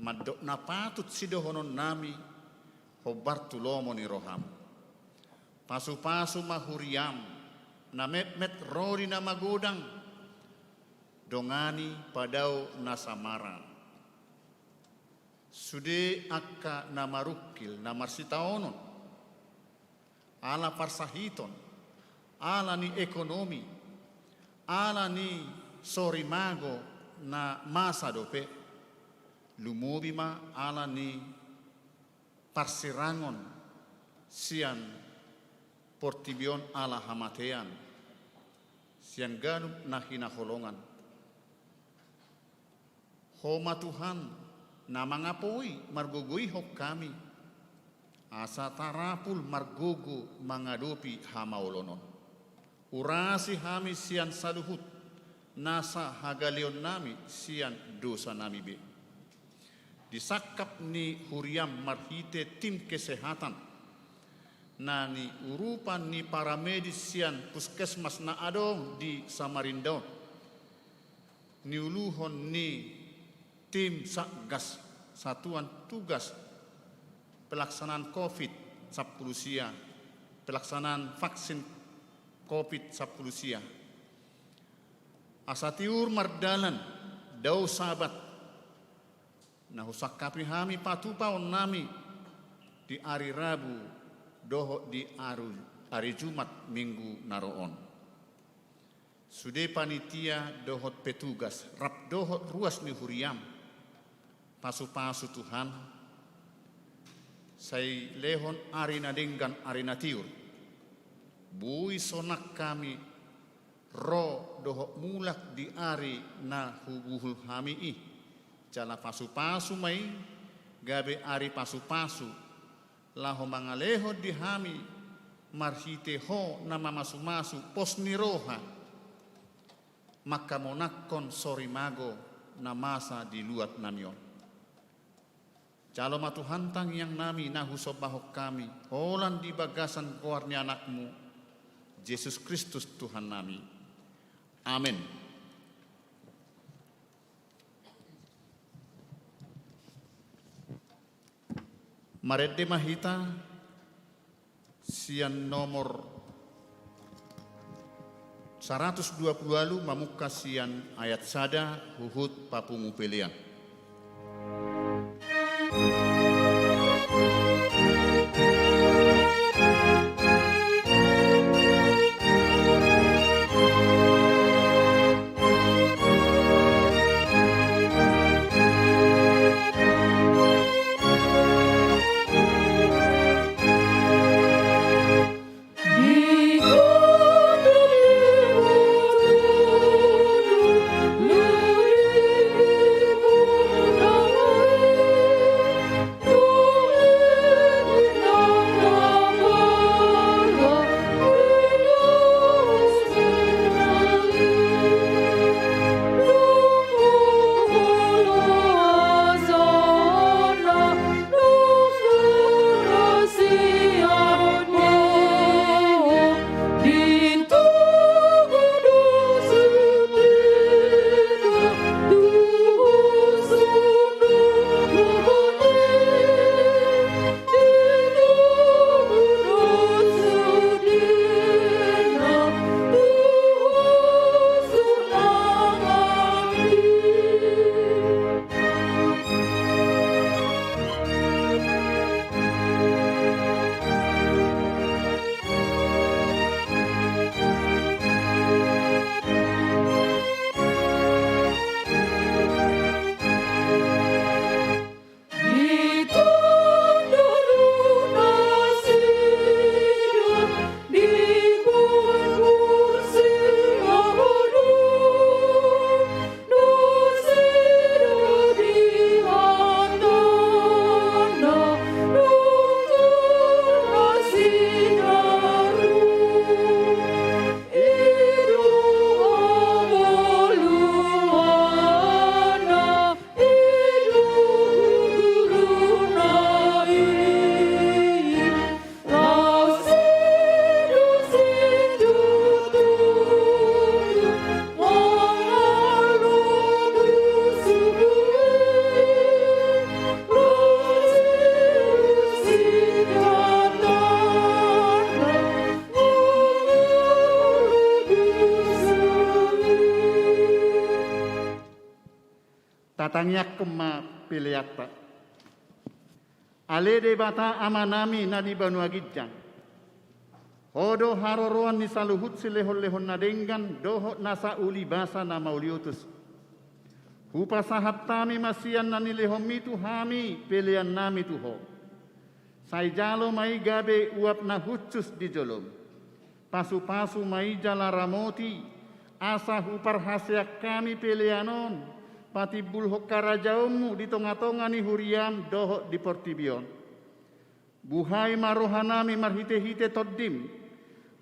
mandok na patut sidohononnami hombar tu lomo ni roham. Pasupasu ma huriam na metmet ro di na magodang, dongani padao na samara. Sude angka na marungkil, na marsitaonon, ala parsahiton, ala ni ekonomi, ala ni sorimago na masa dope, lumobi ma ala ni parsirangon sian portibi on ala hamatean, sian ganup na hinaholongan. Ho ma Tuhan, na mangapoi margogoihon hami, asa tarapul margogo mangadopi hamaolon on. Urasi hami sian saluhut nasa hagaleonnami sian dosanami be. Di sangkap ni huriam marhite tim kesehatan na niurupan ni paramedis sian puskesmas na adong di Samarinda on, niuluhon ni tim Satgas, Satuan Tugas Pelaksanaan Covid sampulu sia, pelaksanaan vaksin Covid sampulu sia. Asa tiur mardalan dao Sabat, na husangkapi hami patupaonnami di ari Rabu dohot di aru-, ari Jumat minggu na ro on. Sude panitia dohot petugas, rap dohot ruas ni huriam, pasupasu Tuhan, sai lehon ari na denggan, ari na tiur. Boi sonang hami ro dohot mulak di ari na hubuhul hami i. Jala pasupasu ma i, gabe ari pasupasu, laho mangalehon di hami marhite Ho na mamasumasu pos ni roha, manghamonanghon sorimago na masa di luatnami on. Jalo ma Tuhan tangiang nami na husombahon hami, holan di bagasan goar ni Anakmu, Jesus Kristus Tuhan nami. Amen. Marende ma hita sian nomor saratus dua pulu ualu, mamungka sian ayat sada huhut papungu pelean. Tatangiangkon ma peleanta. Ale Debata Amanami na di banua ginjang, Ho do haroroan ni saluhut silehonlehon na denggan dohot nasa uli basa na mauliutus. Hupasahat hami ma sian na nilehonMi tu hami peleannami tu Ho. Sai jalo ma i gabe uap na hushus di jolom. Pasupasu ma i jala ramoti, asa huparhaseang hami pelean on patimbulhon harajaonMu di tongatonga ni huriaM dohot di portibi on. Buhai ma rohanami marhitehite TondiM,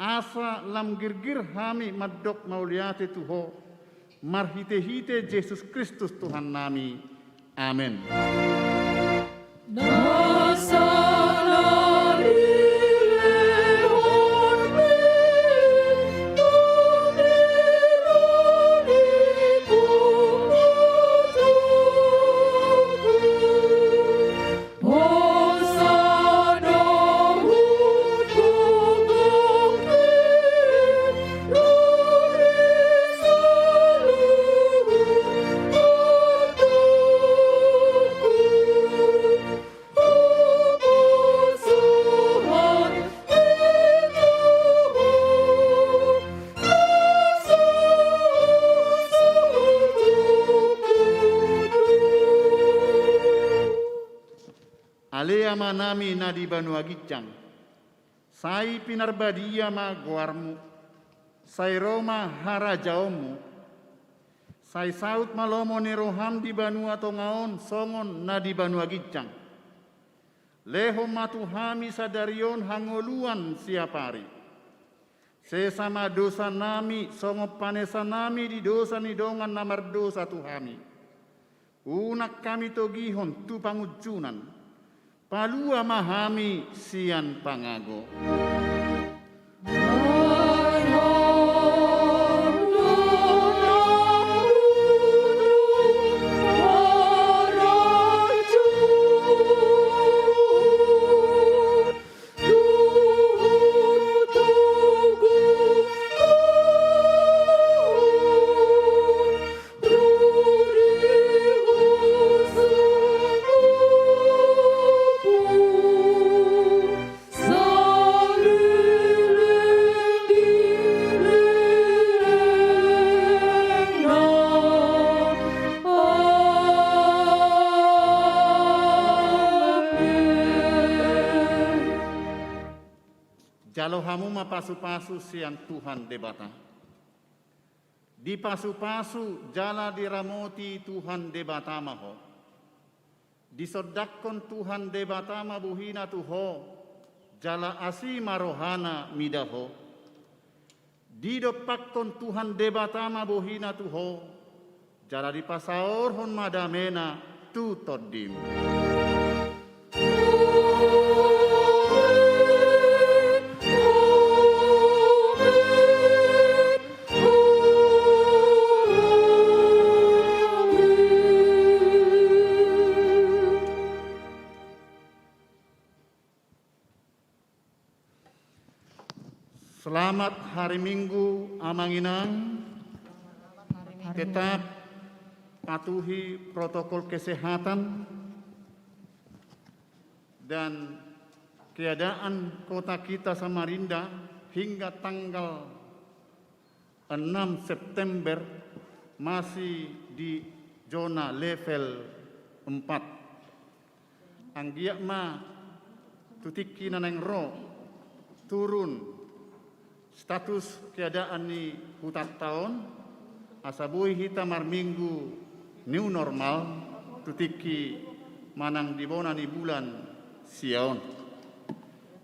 asa lam girgir hami mandok mauliate tu Ho, marhitehite Jesus Kristus Tuhannami. Amen. Ale Amanami na di banua ginjang, sai pinarbadia ma goarMu, sai ro ma harajaonMu, sai saut ma lomo ni rohaM di banua tonga on songon na di banua ginjang. Lehon ma tu hami sadari on hangoluan siapari. Sesa ma dosanami songon panesanami di dosa ni dongan na mardosa tu hami. Unang hami togihon tu pangunjunan, Palua ma hami sian pangago. Jalo hamu ma pasupasu sian Tuhan Debata. Dipasupasu jala diramoti Tuhan Debata ma ho. Disondangkon Tuhan Debata ma bohina tu ho, jala asi ma rohana mida ho. Didompakkon Tuhan Debata ma bohina tu ho, jala dipasaorhon ma damena tu tondim. Selamat hari Minggu, Amang Inang. Tetap patuhi protokol kesehatan dan keadaan kota kita Samarinda hingga tanggal enam September masih di zona level empat. Anggiat ma tu tingki na naeng ro turun status keadaan ni hutanta on, asa boi hita marminggu new normal tu tingki manang di bona ni bulan sia on.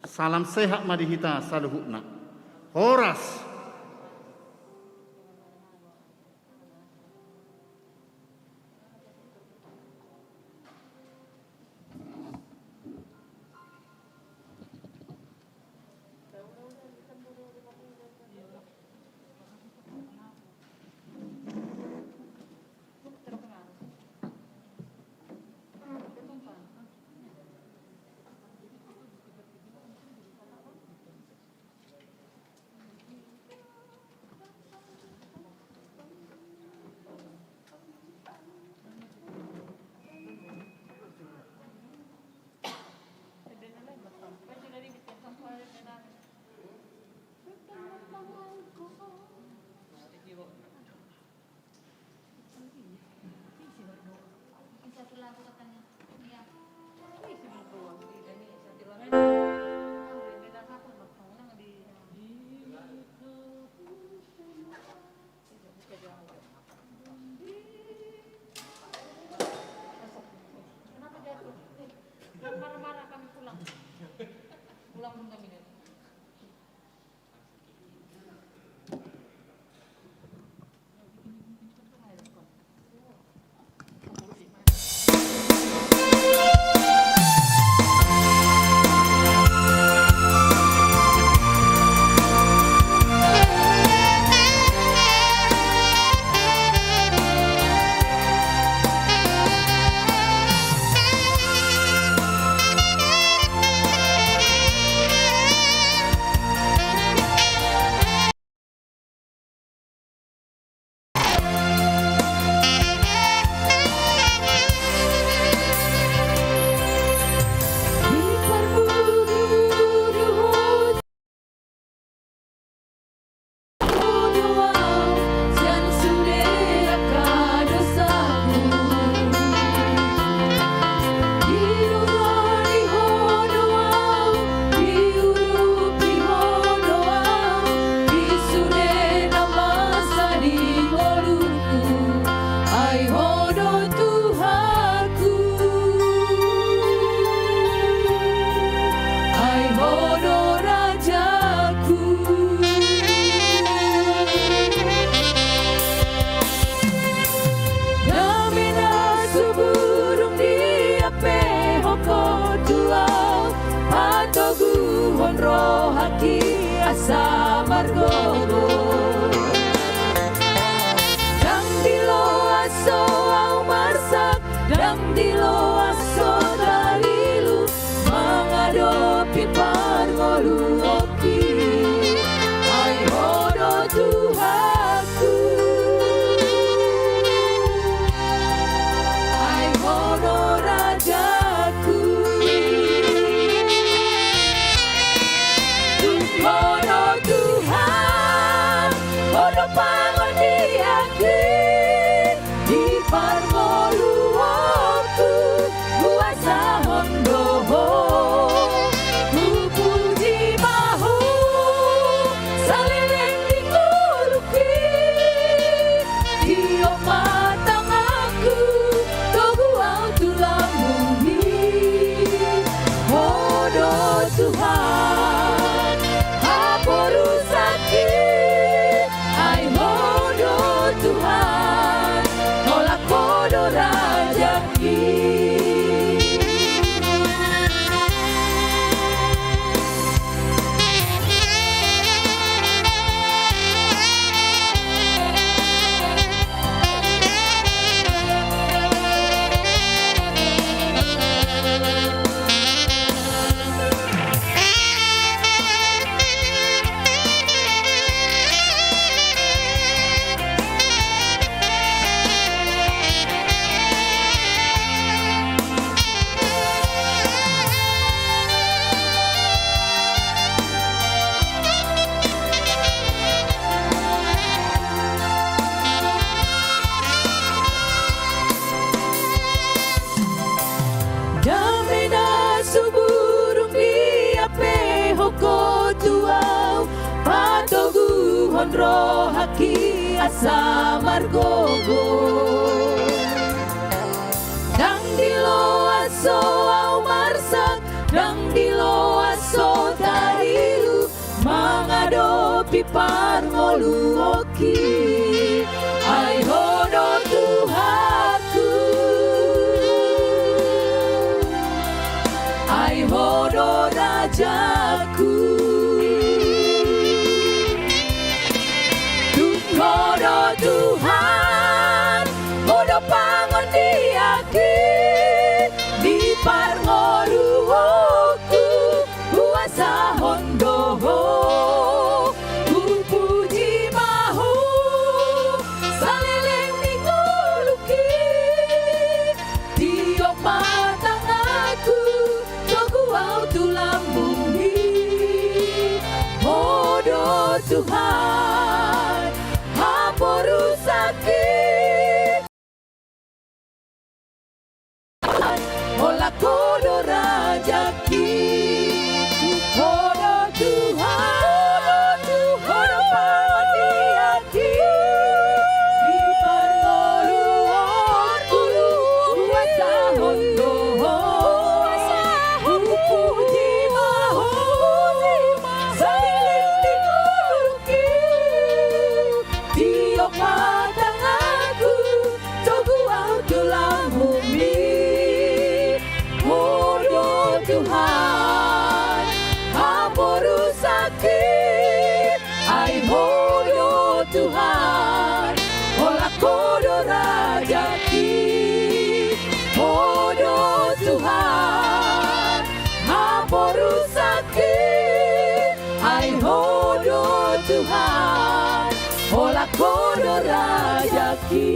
Salam sehat ma di hita saluhutna. Horas. asa margogo. Ndang diloas ho ahu marsak, ndang diloas ho tarilu, mangadopi parngoluonki. Ai Ho do Tuhanku. Ai Ho do Rajaku. Tung Ho do Tuhan, Ho do pangondianki di parngoluonku, huasahon do Ho. Hupuji ma Ho saleleng ni ngolungki, tiop ma tanganku, togu ahu tu lambungmi. Ho do Tuhan haporusangki. Ai Ho do Tuhan, holan Ho do rajangki. Dame na so burung diampehon Ho tu ahu, patoguhon rohangki asa margogo. Ndang diloas ho ahu marsak, ndang diloas ho tarilu, mangadopi parngoluonki. Ai Ho do Tuhanku, ai Ho do Rajaku. Tung Ho do Tuhan, Ho do pangondianki di parngoluonku, huasahon do Ho. Hupuji ma Ho saleleng ni ngolungki, tiop ma tanganku, togu ahu tu lambungmi. Ho do Tuhan haporusangki. Holan Ho do rajangki. Ho do Tuhan, Ho do pangondianki. Di parngoluonku, huasahon do Ho. Hupuji ma Ho saleleng ni ngolungki. Tiop ma tanganku, togu ahu tu lambungmi. Ho do Tuhan haporusangki. Ai Ho do Tuhan, holan Ho do rajangki. Ho do Tuhan haporusangki. Ai Ho do Tuhan, holan Ho do rajangki.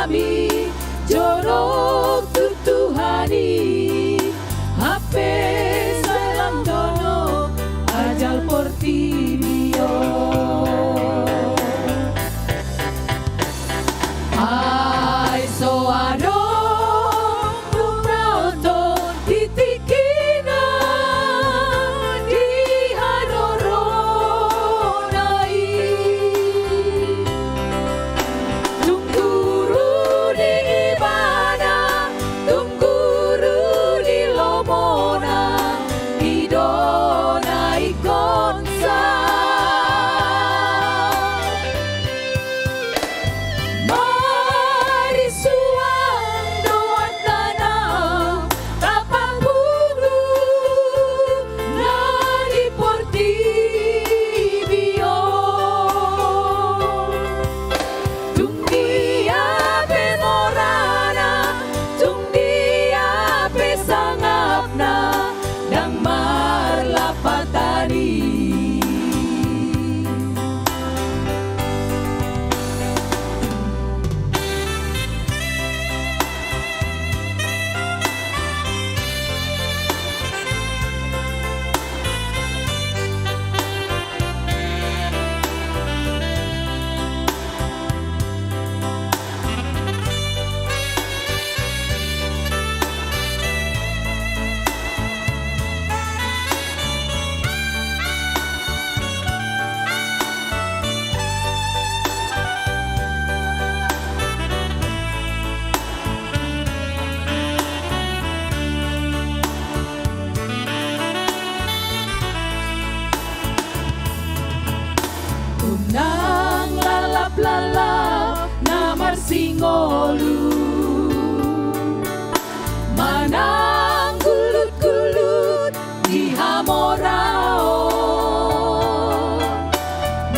Jonok tu Tuhan i, hape sai lam jonok ajal portibi on. Ai so adong na tongtong di tingkina di harorona i. Tung guru ni ibana, tung guru ni lomona, i do na ingkon sa marisuang do antana. Rap pungu na di portibi on. Tung dia pe ngorana, tung dia pe sangapna, ndang marlapatan i. Unang lalap-lalap na marsingolu, manang gulut-gulut di hamoraon.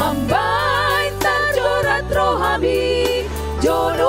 Mambaen tarjorat rohami, jolo